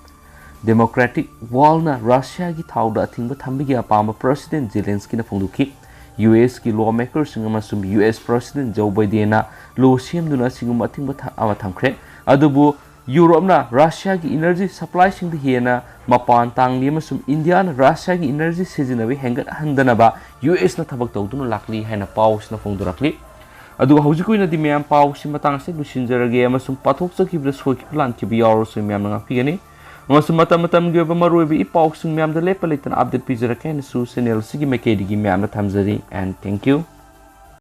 Democratic Worldꯅ ꯔꯁꯤꯌꯥꯒꯤ ꯊꯥꯎꯗ ꯑꯊꯤꯡꯕ ꯊꯝꯕꯒꯤ ꯑꯄꯥꯝꯕ President Zelenskyꯅ ꯐꯣꯡꯗꯣꯛꯈꯤ꯫ ꯌꯨ ꯑꯦꯁꯀꯤ lawmakerꯁꯤꯡ ꯑꯃꯁꯨꯡ ꯌꯨ ꯑꯦꯁ President Joe Bidenꯅ law ꯁꯦꯝꯗꯨꯅ ꯑꯁꯤꯒꯨꯝꯕ ꯑꯊꯤꯡꯕ ꯊ-, ꯑꯃ ꯊꯝꯈ꯭ꯔꯦ꯫ ꯑꯗꯨꯕꯨ ꯌꯨꯔꯣꯞꯅ ꯔꯁꯤꯌꯥꯒꯤ energy supplyꯁꯤꯡꯗ ꯍꯦꯟꯅ ꯃꯄꯥꯟ ꯇꯥꯡꯂꯤ ꯑꯃꯁꯨꯡ ꯏꯟꯗꯤꯌꯥꯅ ꯔꯁꯤꯌꯥꯒꯤ energy ꯁꯤꯖꯤꯟꯅꯕ ꯍꯦꯟꯒꯠꯍꯟꯗꯅꯕ ꯌꯨ ꯑꯦꯁꯅ ꯊꯕꯛ ꯇꯧꯗꯨꯅ ꯂꯥꯛꯂꯤ ꯍꯥꯏꯅ ꯄꯥꯎꯁꯤꯅ ꯐꯣꯡꯗꯣꯔꯛꯂꯤ꯫ ꯑꯗꯨꯒ ꯍꯧꯖꯤꯛꯀꯤ ꯑꯣꯏꯅꯗꯤ ꯃꯌꯥꯝ ꯄꯥꯎꯁꯤ ꯃꯇꯥꯡ ꯑꯁꯤꯗ ꯂꯣꯏꯁꯤꯟꯖꯔꯒꯦ ꯑꯃꯁꯨꯡ ꯄꯥꯊꯣꯛꯆꯈꯤꯕꯗ ꯁꯣꯏꯈꯤꯕ ꯂꯥꯟꯈꯤꯕ ꯌꯥꯎꯔꯁꯨ ꯃꯌꯥꯝꯅ ꯉꯥꯛꯄꯤꯒꯅꯤ꯫ ꯑꯃꯁꯨꯡ ꯃꯇꯝ ꯃꯇꯝꯒꯤ ꯑꯣꯏꯕ ꯃꯔꯨꯑꯣꯏꯕ ꯏ ꯄꯥꯎꯁꯤꯡ ꯃꯌꯥꯝꯗ ꯂꯦꯞꯄ ꯂꯩꯇꯅ update ꯄꯤꯖꯔꯛꯀꯦ ꯍꯥꯏꯅꯁꯨ channel ꯑꯁꯤꯒꯤ ꯃꯥꯏꯀꯩꯗꯒꯤ ꯃꯌꯥꯝꯗ ꯊꯝꯖꯔꯤ꯫ And thank you꯫